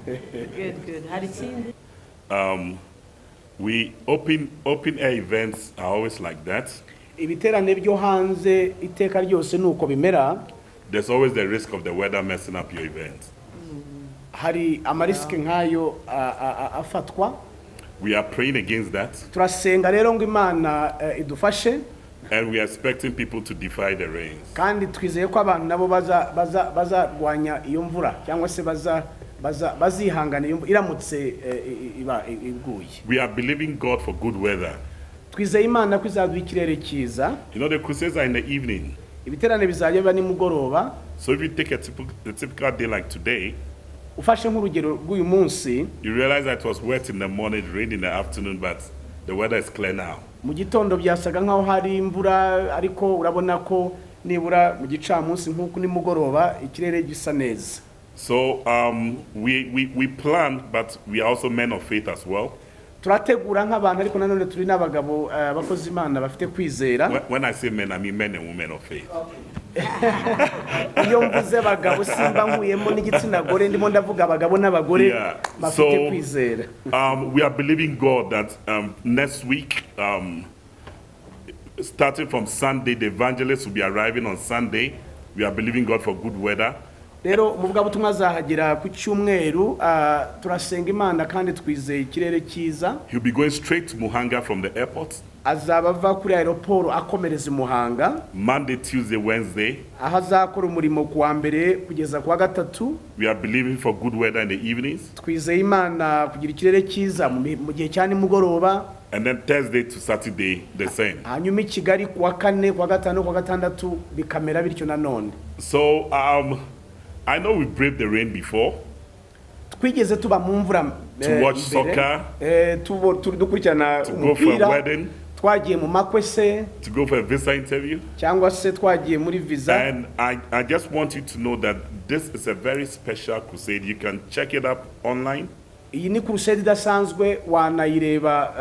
Good, good. Hari ikindi? We open air events are always like that. Ibiterane byo hanze iteka ryose ni uko bimera. There's always the risk of the weather messing up your event. Hari ama risk nk'ayo afatwa. We are praying against that, Turasenga rero ngo Imana idufashe. And we are expecting people to defy the rains. Kandi twizeye ko abantu nabo bazarwanya iyo mvura cyangwa se bazihangana iyo mvura iramutse iba iguye. We are believing God for good weather. Twizeye Imana ko izaduha ikirere cyiza. The crusades are in the evening. Ibiterane bizajya biba nimugoroba. So if you take a typical day like today, Ufashe nk'urugero rw'uyu munsi, you realize that it was wet in the morning, rain in the afternoon, but the weather is clear now. Mu gitondo byasaga nk'aho hari imvura, ariko urabona ko nibura mu gicamunsi nk'uku nimugoroba ikirere gisa neza. So we plan, but we are also men of faith as well. Turategura nk'abantu, ariko nanone turi n'abagabo abakozi Imana bafite kwizera. When I say men, I mean men and women of faith. Iyo mvuze abagabo simba nkuyemo n'igitsina gore, ndimo ndavuga abagabo n'abagore bafite kwizera. We are believing God that next week, starting from Sunday, the evangelists will be arriving on Sunday. We are believing God for good weather. Rero umuvugabutumwa azahagera ku cyumweru, turasenga Imana kandi twizeye ikirere cyiza. He'll be going straight to Muhanga from the airport. Azaba ava kuri aéroport akomereza i Muhanga. Monday, Tuesday, Wednesday. Aho azakora umurimo ku wa mbere kugeza ku wa gatatu. We are believing for good weather in the evenings. Twizeye Imana kugira ikirere cyiza mu gihe cya nimugoroba. And then Thursday to Saturday, the same. Hanyuma i Kigali ku wa kane, ku wa gatanu, ku wa gatandatu bikamera bityo nanone. So I know we braved the rain before. Twigeze tuba mu mvura To watch mbere. Soccer. Dukurikirana To go for a umupira. Wedding. Twagiye mu makwe se. To go for a visa interview. Cyangwa se twagiye muri visa. And I just want you to know that this is a very special crusade. You can check it up online. Iyi ni crusade idasanzwe, wanayireba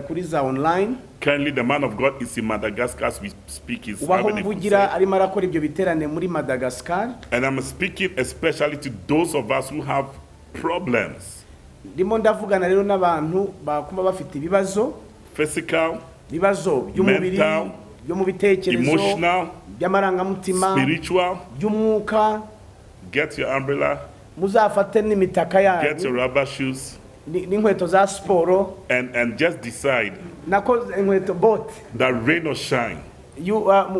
kuri za online. Currently, the man of God is in Madagascar as we speak. He's Ubu aho having a mvugira crusade. arimo arakora ibyo biterane muri Madagascar. And I'm speaking especially to those of us who have problems. Ndimo ndavugana rero n'abantu bakuba bafite ibibazo. Physical, Ibibazo by'umubiri, mental, byo mu bitekerezo, emotional, by'amarangamutima, spiritual. By'umwuka. Get your umbrella, Muzafate n'imitaka get your yanyu rubber shoes, n'inkweto za siporo, and just decide nako inkweto bote. That rain or shine,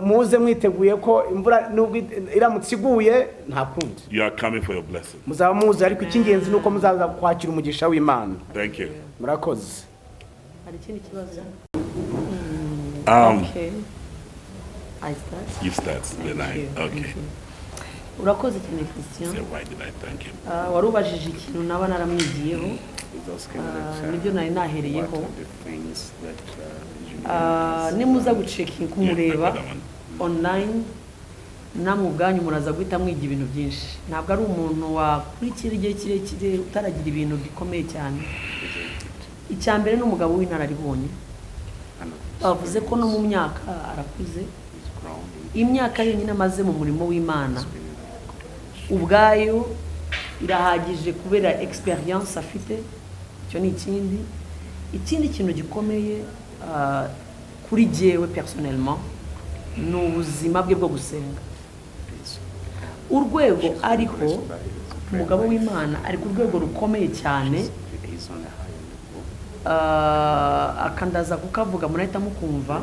Muze mwiteguye ko imvura nubwo iramutse iguye nta kundi, you are coming for your blessing. Muzaba muze, ariko icy'ingenzi ni uko muzaza kwakira umugisha w'Imana. Thank you. Murakoze. Hari ikindi kibazo? Okay. I start? You start, then I. Thank you, Okay. thank you. Urakoze cyane, Christian. Say, why did I thank him? Wari ubajije ikintu naba naramwigiyeho. Nibyo nari nahereyeho. Nimuza gucekinga kumureba Yeah, I got that one. online, namwe ubwanyu muraza guhita mwiga ibintu byinshi. Ntabwo ari umuntu wakurikira igihe kirekire utaragira ibintu bikomeye cyane. Icya mbere ni umugabo w'inararibonye. Bavuze ko no mu myaka arakuze, imyaka yonyine amaze mu murimo w'Imana ubwayo irahagije kubera experience afite. Icyo ni ikindi. Ikindi kintu gikomeye kuri jyewe personnellement ni ubuzima bwe bwo gusenga, urwego ariho. Umugabo w'Imana ari ku rwego rukomeye cyane. Akandaza kukavuga murahita mukumva.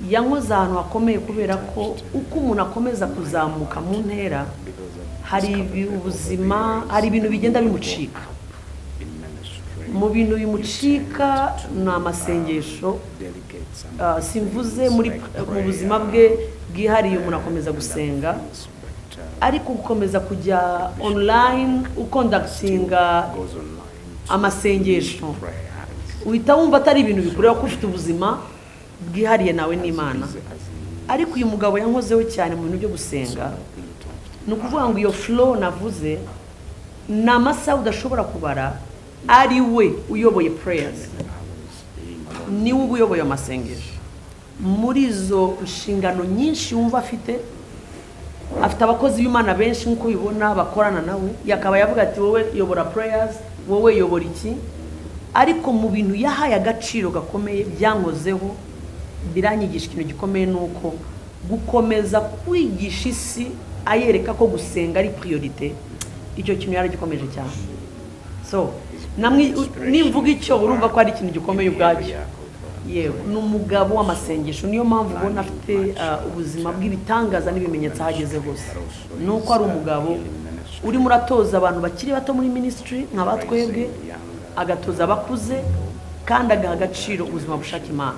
Yankoze ahantu hakomeye kubera ko uko umuntu akomeza kuzamuka mu ntera, hari ubuzima, hari ibintu bigenda bimucika. Mu bintu bimucika ni amasengesho. Simvuze muri mu buzima bwe bwihariye umuntu akomeza gusenga, ariko gukomeza kujya online uconductinga amasengesho, uhita wumva atari ibintu bikureba ko ufite ubuzima bwihariye nawe n'Imana. Ariko uyu mugabo yankozeho cyane mu bintu byo gusenga. Ni ukuvuga ngo iyo flow navuze ni amasaha udashobora kubara ari we uyoboye prayers, niwe uba uyoboye amasengesho. Muri izo nshingano nyinshi wumva afite, afite abakozi b'Imana benshi nk'uko ubibona bakorana nawe, yakaba yavuga ati: "Wowe yobora prayers, wowe yobora iki." Ariko mu bintu yahaye agaciro gakomeye, byankozeho, biranyigisha ikintu gikomeye, ni uko gukomeza kwigisha isi ayereka ko gusenga ari priorité. Icyo kintu yaragikomeje cyane. So namwe nimvuga icyo, urumva ko ari ikintu gikomeye ubwacyo. Yewe, ni umugabo w'amasengesho. Niyo mpamvu ubona afite ubuzima bw'ibitangaza n'ibimenyetso aho ageze hose, ni uko ari umugabo urimo uratoza abantu bakiri bato muri ministry nka batwebwe, agatoza abakuze, kandi agaha agaciro ubuzima bushaka Imana.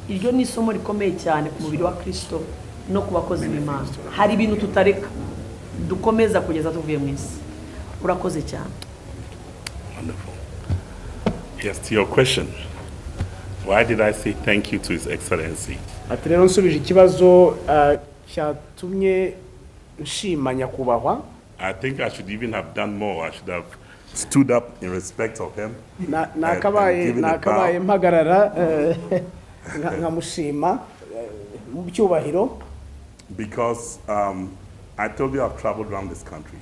Iryo ni isomo rikomeye cyane ku mubiri wa Kirisito no ku bakozi b'Imana. Hari ibintu tutareka, dukomeza kugeza tuvuye mu isi. Urakoze cyane. Wonderful. Yes, to your question, why did I say thank you to His Excellency? Ati rero nsubije ikibazo cyatumye nshima nyakubahwa. I think I should even have done more. I should have stood up in respect of him Nakabaye and given a nakabaye bow. mpagarara nkamushima mu cyubahiro. Because I told you I've traveled around this country.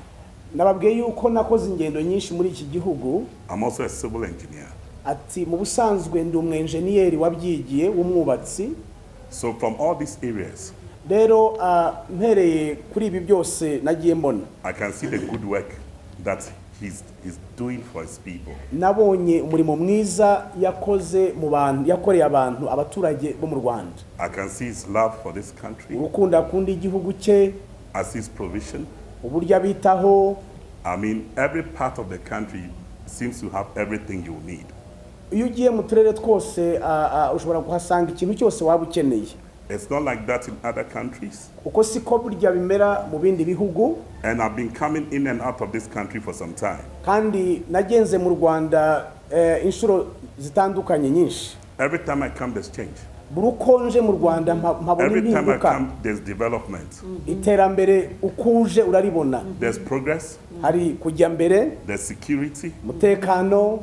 Nababwiye yuko nakoze ingendo nyinshi muri iki gihugu. I'm also a civil engineer. Ati mu busanzwe ndi umwenjeniyeri wabyigiye w'umwubatsi. So from all these areas, Rero mpereye kuri ibi byose nagiye mbona, I can see the good work that he's doing for his people. Nabonye umurimo mwiza yakoze mu bantu, yakoreye abantu, abaturage bo mu Rwanda. I can see his love for this country. Urukundo akunda igihugu cye. I see his provision. Uburyo abitaho. I mean, every part of the country seems to have everything you need. Iyo ugiye mu turere twose ushobora kuhasanga ikintu cyose waba ukeneye. It's not like that in other countries. Uko siko burya bimera mu bindi bihugu. And I've been coming in and out of this country for some time. Kandi nagenze mu Rwanda inshuro zitandukanye nyinshi. Every time I come, there's change. Buri uko nje mu Rwanda mpabona Every time I impinduka. come, there's development. Iterambere uko uje uraribona. There's progress, Hari kujya mbere. There's security, Umutekano.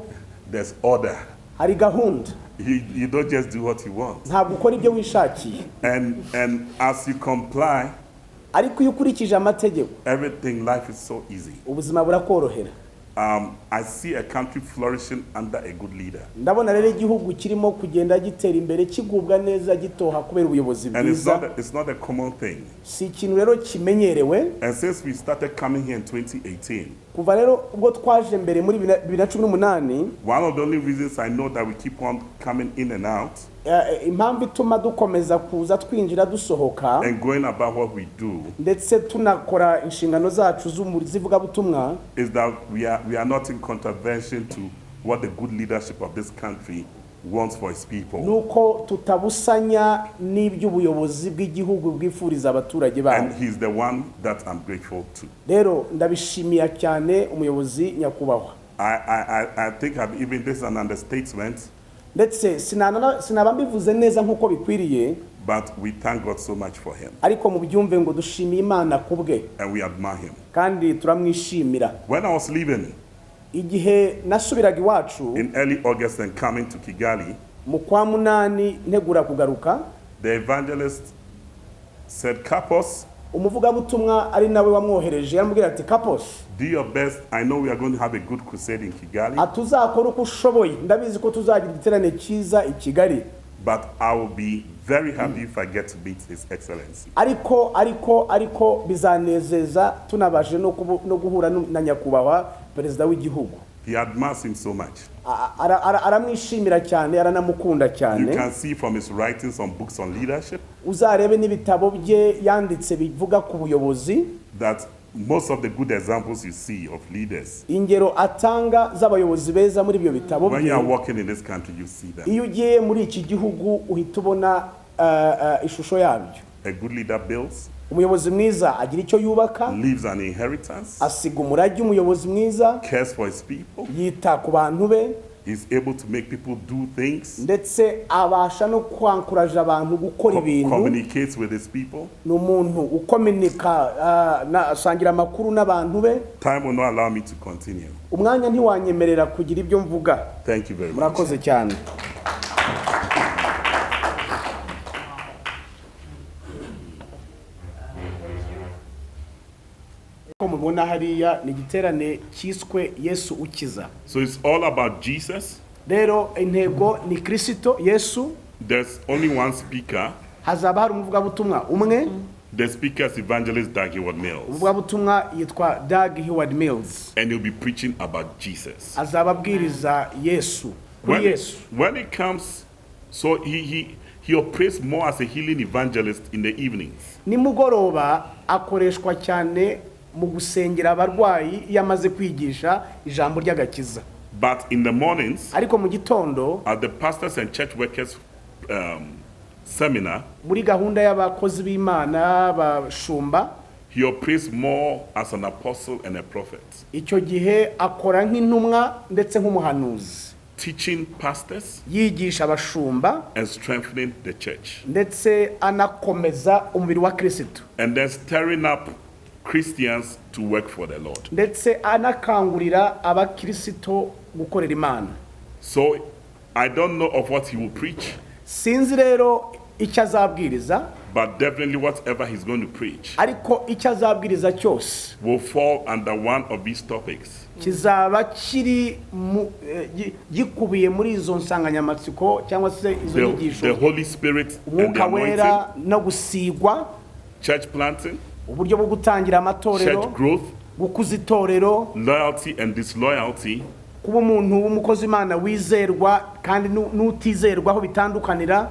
There's order. Hari gahunda. You don't just do what you want. Ntabwo ukora ibyo wishakiye. And as you comply, Ariko iyo ukurikije amategeko, everything, life is so easy. ubuzima burakorohera. I see a country flourishing under a good leader. Ndabona rero igihugu kirimo kugenda gitera imbere, kigubwa neza, gitoha kubera ubuyobozi And it's bwiza. not a common thing. Si ikintu rero kimenyerewe. And since we started coming here in 2018, Kuva rero ubwo twaje mbere muri 2018, one of the only reasons I know that we keep on coming in and out impamvu ituma dukomeza kuza, twinjira, dusohoka, and going about what we do ndetse tunakora inshingano zacu z'ivugabutumwa, is that we are not in contravention to what the good leadership of this country wants for its people. Nuko tutabusanya n'iby'ubuyobozi bw'igihugu bwifuriza abaturage babo. And he's the one that I'm grateful to. Rero ndabishimiye cyane umuyobozi nyakubahwa. I think I've even, this is an understatement, Ndetse sinaba mbivuze neza nk'uko bikwiriye, but we thank God so much for him ariko mubyumve ngo dushimiye Imana ku bwe, and we admire him. kandi turamwishimira. When I was leaving Igihe nasubiraga iwacu in early August and coming to Kigali, mu kwa munani ntegura kugaruka, the evangelist said, "Kapos, umuvugabutumwa ari nawe wamwohereje yaramubwira ati: "Kapos, do your best. I know we are going to have a good crusade in Kigali, ati uzakora uko ushoboye, ndabizi ko tuzagira igiterane cyiza i Kigali, but I will be very happy if I get to meet His Excellency." ariko bizanezeza tunabashije no guhura na nyakubahwa perezida w'igihugu." He admires him so much. Aramwishimira cyane, aranamukunda You cyane. can see from his writings on books on leadership Uzarebe n'ibitabo bye yanditse bivuga ku buyobozi, that most of the good examples you see of leaders, ingero atanga z'abayobozi beza muri ibyo bitabo when you are bye, walking in this country, you see them. iyo ugiye muri iki gihugu uhita ubona ishusho yabyo. A good leader builds, Umuyobozi mwiza agira icyo yubaka, leaves an inheritance, asiga umurage umuyobozi mwiza, cares for his people, yita ku bantu be, is able to make people do things, ndetse abasha no kwankuraje abantu gukora ibintu, communicates with his people. ni umuntu ukominika asangira amakuru n'abantu be. Time will not allow me to continue. Umwanya ntiwanyemerera kugira ibyo mvuga. Thank you very much. Murakoze cyane. Ko mubona hariya ni igiterane cyiswe Yesu Ukiza. So it's all about Jesus. Rero intego ni Kirisito Yesu. There's only one speaker. Hazaba hari umuvugabutumwa umwe. The speaker is Evangelist Dag Heward Mills, Umuvugabutumwa yitwa Dag Heward Mills. And he'll be preaching about Jesus. Azaba abwiriza Yesu kuri Yesu. When it comes, so he operates more as a healing evangelist in the evenings. Nimugoroba akoreshwa cyane mu gusengera abarwayi iyo amaze kwigisha ijambo ry'agakiza. But in the mornings, Ariko mu gitondo, at the pastors and church workers seminar, muri gahunda y'abakozi b'Imana bashumba, he operates more as an apostle and a prophet, icyo gihe akora nk'intumwa ndetse nk'umuhanuzi, teaching pastors yigisha abashumba and strengthening the church, ndetse anakomeza umubiri wa Kirisitu, and then stirring up Christians to work for the Lord. Ndetse anakangurira abakirisito gukorera Imana. So I don't know of what he will preach, Sinzi rero icyo azabwiriza, but definitely whatever he's going to preach ariko icyo azabwiriza cyose will fall under one of these topics. Kizaba kiri mu- gikubiye muri izo nsanganyamatsiko cyangwa se izo nyigisho: The Holy Spirit and the Umwuka anointing, Wera no gusigwa, church planting, uburyo bwo gutangira amatorero, church growth, gukuza itorero, loyalty and disloyalty, kuba umuntu w'umukozi w'Imana wizerwa kandi n'utizerwa aho bitandukanira,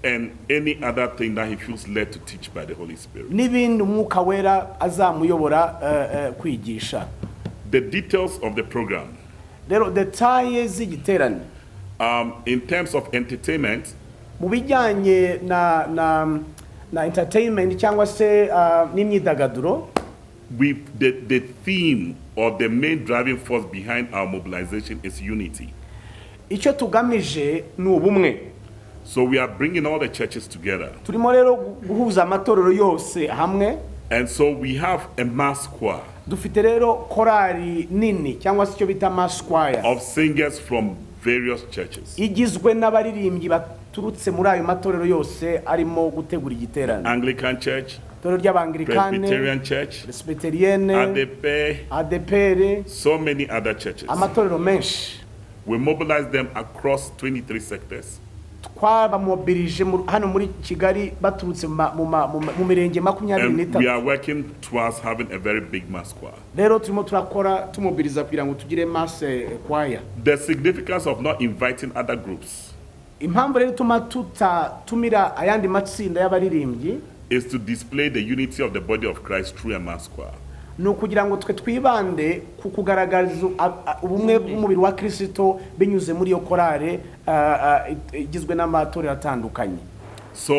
and any other thing that he feels led to teach by the Holy Spirit. N'ibindi Umwuka Wera azamuyobora kwigisha. The details of the program. Rero détails z'igiterane. In terms of entertainment, Mu bijyanye na entertainment cyangwa se n'imyidagaduro, the theme or the main driving force behind our mobilization is unity. Icyo tugamije ni ubumwe. So we are bringing all the churches together. Turimo rero guhuza amatorero yose hamwe. And so we have a mass choir Dufite rero korali nini cyangwa se icyo bita mass choir of singers from various churches. Igizwe n'abaririmbyi baturutse muri ayo matorero yose arimo gutegura igiterane: Anglican Church, itorero ry'Abangirikane, Presbyterian Church, Presbyterienne, ADP, ADPR, so many other churches. Amatorero menshi. We mobilize them across 23 sectors. Twabamobirije hano muri Kigali baturutse mu mirenge makumyabiri And we n'itatu. Are working towards having a very big mass choir. Rero turimo turakora tumobiriza kugira ngo tugire mass choir. The significance of not inviting other groups Impamvu rero ituma tutatumira ayandi matsinda y'abaririmbyi is to display the unity of the body of Christ through a mass choir. Ni ukugira ngo twe twibande ku kugaragaza ubumwe bw'umubiri wa Kirisito binyuze muri iyo korale igizwe n'amatorero atandukanye. So,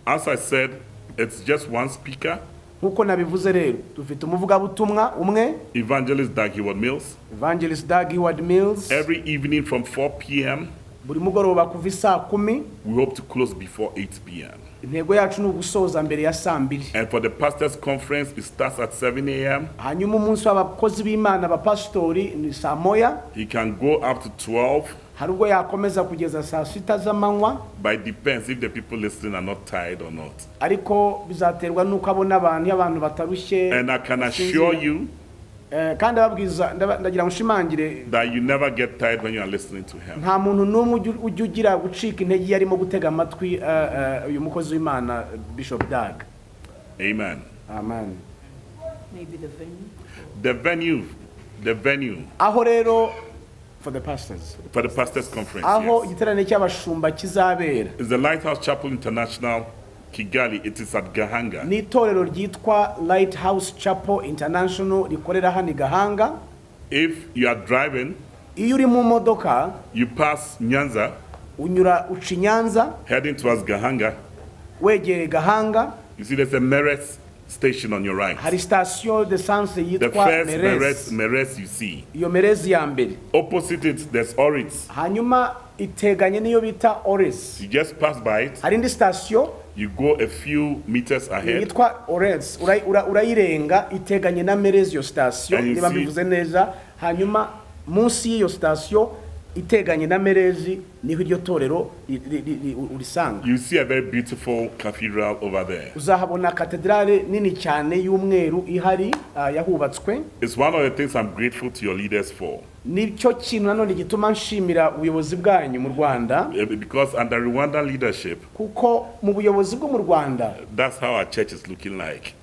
as I said, it's just one speaker, Nk'uko nabivuze rero, dufite umuvugabutumwa umwe, Evangelist Dag Heward Mills. Evangelist Dag Heward Mills. Every evening from 4 p.m., Buri mugoroba kuva isaa kumi. We hope to close before 8 p.m. Intego yacu ni ugusoza mbere ya saa mbiri. And for the pastors' conference, it starts at 7 a.m. Hanyuma umunsi w'abakozi b'Imana abapasitori ni saa moya. He can go up to 12, Hari ubwo yakomeza kugeza saa sita z'amanywa. But it depends if the people listening are not tired or not. Ariko bizaterwa n'uko abona abantu, iyo abantu batarushye, And I can basinzira. Assure you Kandi ababwiza ndagira ngo nshimangire that you never get tired when you are listening to him. nta muntu n'umwe ujya ugira gucika intege iyo arimo gutega amatwi uyu mukozi w'Imana Bishop Dag. Amen. Amen. Maybe the venue. The venue Aho rero for the pastors, for the pastors' conference, aho yes, igiterane cy'abashumba kizabera, is the Lighthouse Chapel International, Kigali. It is at Gahanga. Ni itorero ryitwa Lighthouse Chapel International rikorera hano i Gahanga. If you are driving, Iyo uri mu modoka, you pass Nyanza, unyura uca i Nyanza, heading towards Gahanga. Wegereye Gahanga. You see there's a Meretz station on your right. Hari sitasiyo d'essence The yitwa first Meretz, Merezi. Meretz you see. Iyo Merezi ya mbere. Opposite it, there's Oritz. Hanyuma iteganye n'iyo bita Oresi. You just pass by it. Hari indi sitasiyo You go a few meters ahead. Yitwa Oresi. Urayirenga, iteganye na Merezi iyo sitasiyo, And you niba see- mbivuze neza. Hanyuma munsi y'iyo sitasiyo Iteganye na Merezi niho iryo torero urisanga. You see a very beautiful cathedral over there. Uzahabona katedrale nini cyane y'umweru ihari yahubatswe. It's one of the things I'm grateful to your leaders for. Nicyo kintu nanone gituma nshimira ubuyobozi bwanyu mu Rwanda. Because under Rwandan leadership, Kuko mu buyobozi bwo mu Rwanda, that's how our church is looking like.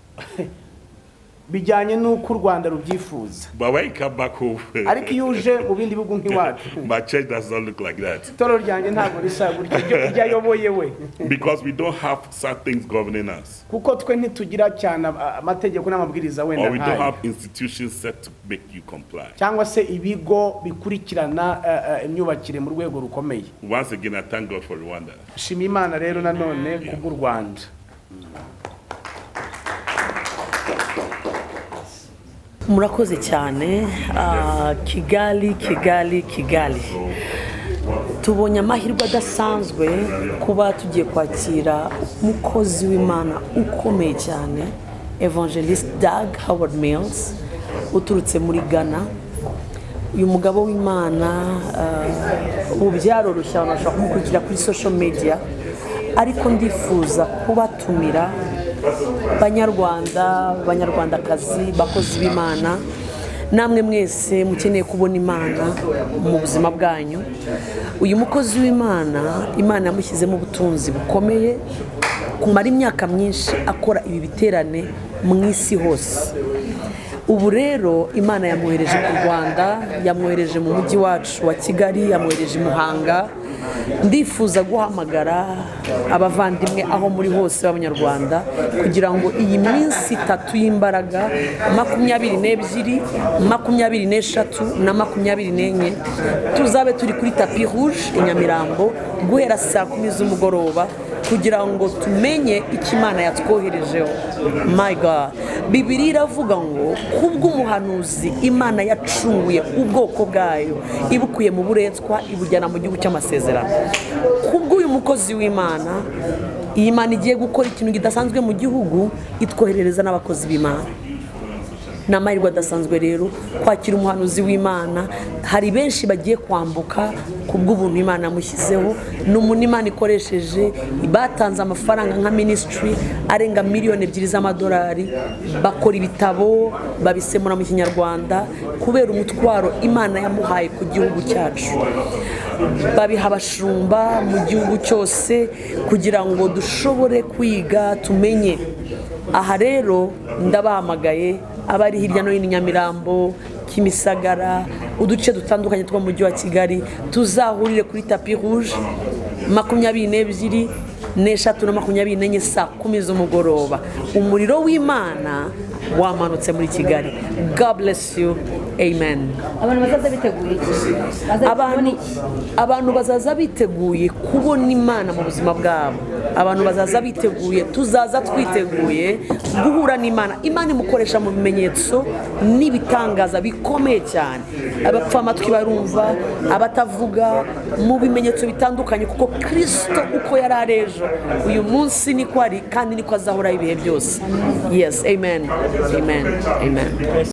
Bijyanye n'uko u Rwanda rubyifuza. But when you come back home, Ariko iyo uje mu bindi bihugu nk'iwacu, my church does not look like that. Itorero ryanjye ntabwo risa gutya ibyo ayoboye we. Because we don't have certain things governing us. Kuko twe ntitugira cyane amategeko n'amabwiriza wenda Or we don't nk'ayo, have institutions set to make you comply. Cyangwa se ibigo bikurikirana imyubakire mu rwego rukomeye. Once again, I thank God for Rwanda. Shima Imana rero nanone kubw'u Rwanda. Murakoze cyane. Kigali, Kigali, Kigali, tubonye amahirwe adasanzwe kuba tugiye kwakira umukozi w'Imana ukomeye cyane, Evangelist Dag Howard Mills uturutse muri Ghana. Uyu mugabo w'Imana, ubu byaroroshye, abantu bashobora kumukurikira kuri social media, ariko ndifuza kubatumira, Banyarwanda, Banyarwandakazi, bakozi b'Imana, namwe mwese mukeneye kubona Imana mu buzima bwanyu. Uyu mukozi w'Imana, Imana yamushyizemo ubutunzi bukomeye kumara imyaka myinshi akora ibi biterane mu isi hose. Ubu rero Imana yamwohereje ku Rwanda, yamwohereje mu mujyi wacu wa Kigali, yamwohereje i Muhanga. Ndifuza guhamagara abavandimwe aho muri hose b'Abanyarwanda kugira ngo iyi minsi 3 y'imbaraga, 22, 23 na 24, tuzabe turi kuri Tapis Rouge i Nyamirambo guhera saa 10 z'umugoroba kugira ngo tumenye icyo Imana yatwoherejeho. My God, Bibiliya iravuga ngo kubw'umuhanuzi Imana yacunguye ubwoko bwayo, ibukuye mu buretwa ibujyana mu gihugu cy'amasezerano. Kubw'uyu mukozi w'Imana, iyi Mana igiye gukora ikintu kidasanzwe mu gihugu, itwoherereza n'abakozi b'Imana. Ni amahirwe adasanzwe rero kwakira umuhanuzi w'Imana. Hari benshi bagiye kwambuka kubw'ubuntu Imana yamushyizeho. Ni umuntu Imana ikoresheje. Batanze amafaranga nka ministry arenga miliyoni 2 z'amadolari, bakora ibitabo babisemura mu Kinyarwanda kubera umutwaro Imana yamuhaye ku gihugu cyacu, babiha abashumba mu gihugu cyose kugira ngo dushobore kwiga tumenye. Aha rero ndabahamagaye abari hirya no hino i Nyamirambo, Kimisagara, uduce dutandukanye two mu mujyi wa Kigali, tuzahurire kuri Tapis Rouge 22, 23 na 24 saa 10 z'umugoroba. Umuriro w'Imana wamanutse muri Kigali. God bless you, amen. Abantu bazaza biteguye iki? Bazaza kubona iki? Abantu bazaza biteguye kubona Imana mu buzima bwabo. Abantu bazaza biteguye, tuzaza twiteguye guhura n'Imana. Imana imukoresha mu bimenyetso n'ibitangaza bikomeye cyane. Abapfa amatwi barumva, abatavuga, mu bimenyetso bitandukanye, kuko Kristo uko yari ari ejo, uyu munsi niko ari, kandi niko azahoraho ibihe byose. Yes, amen, amen, amen.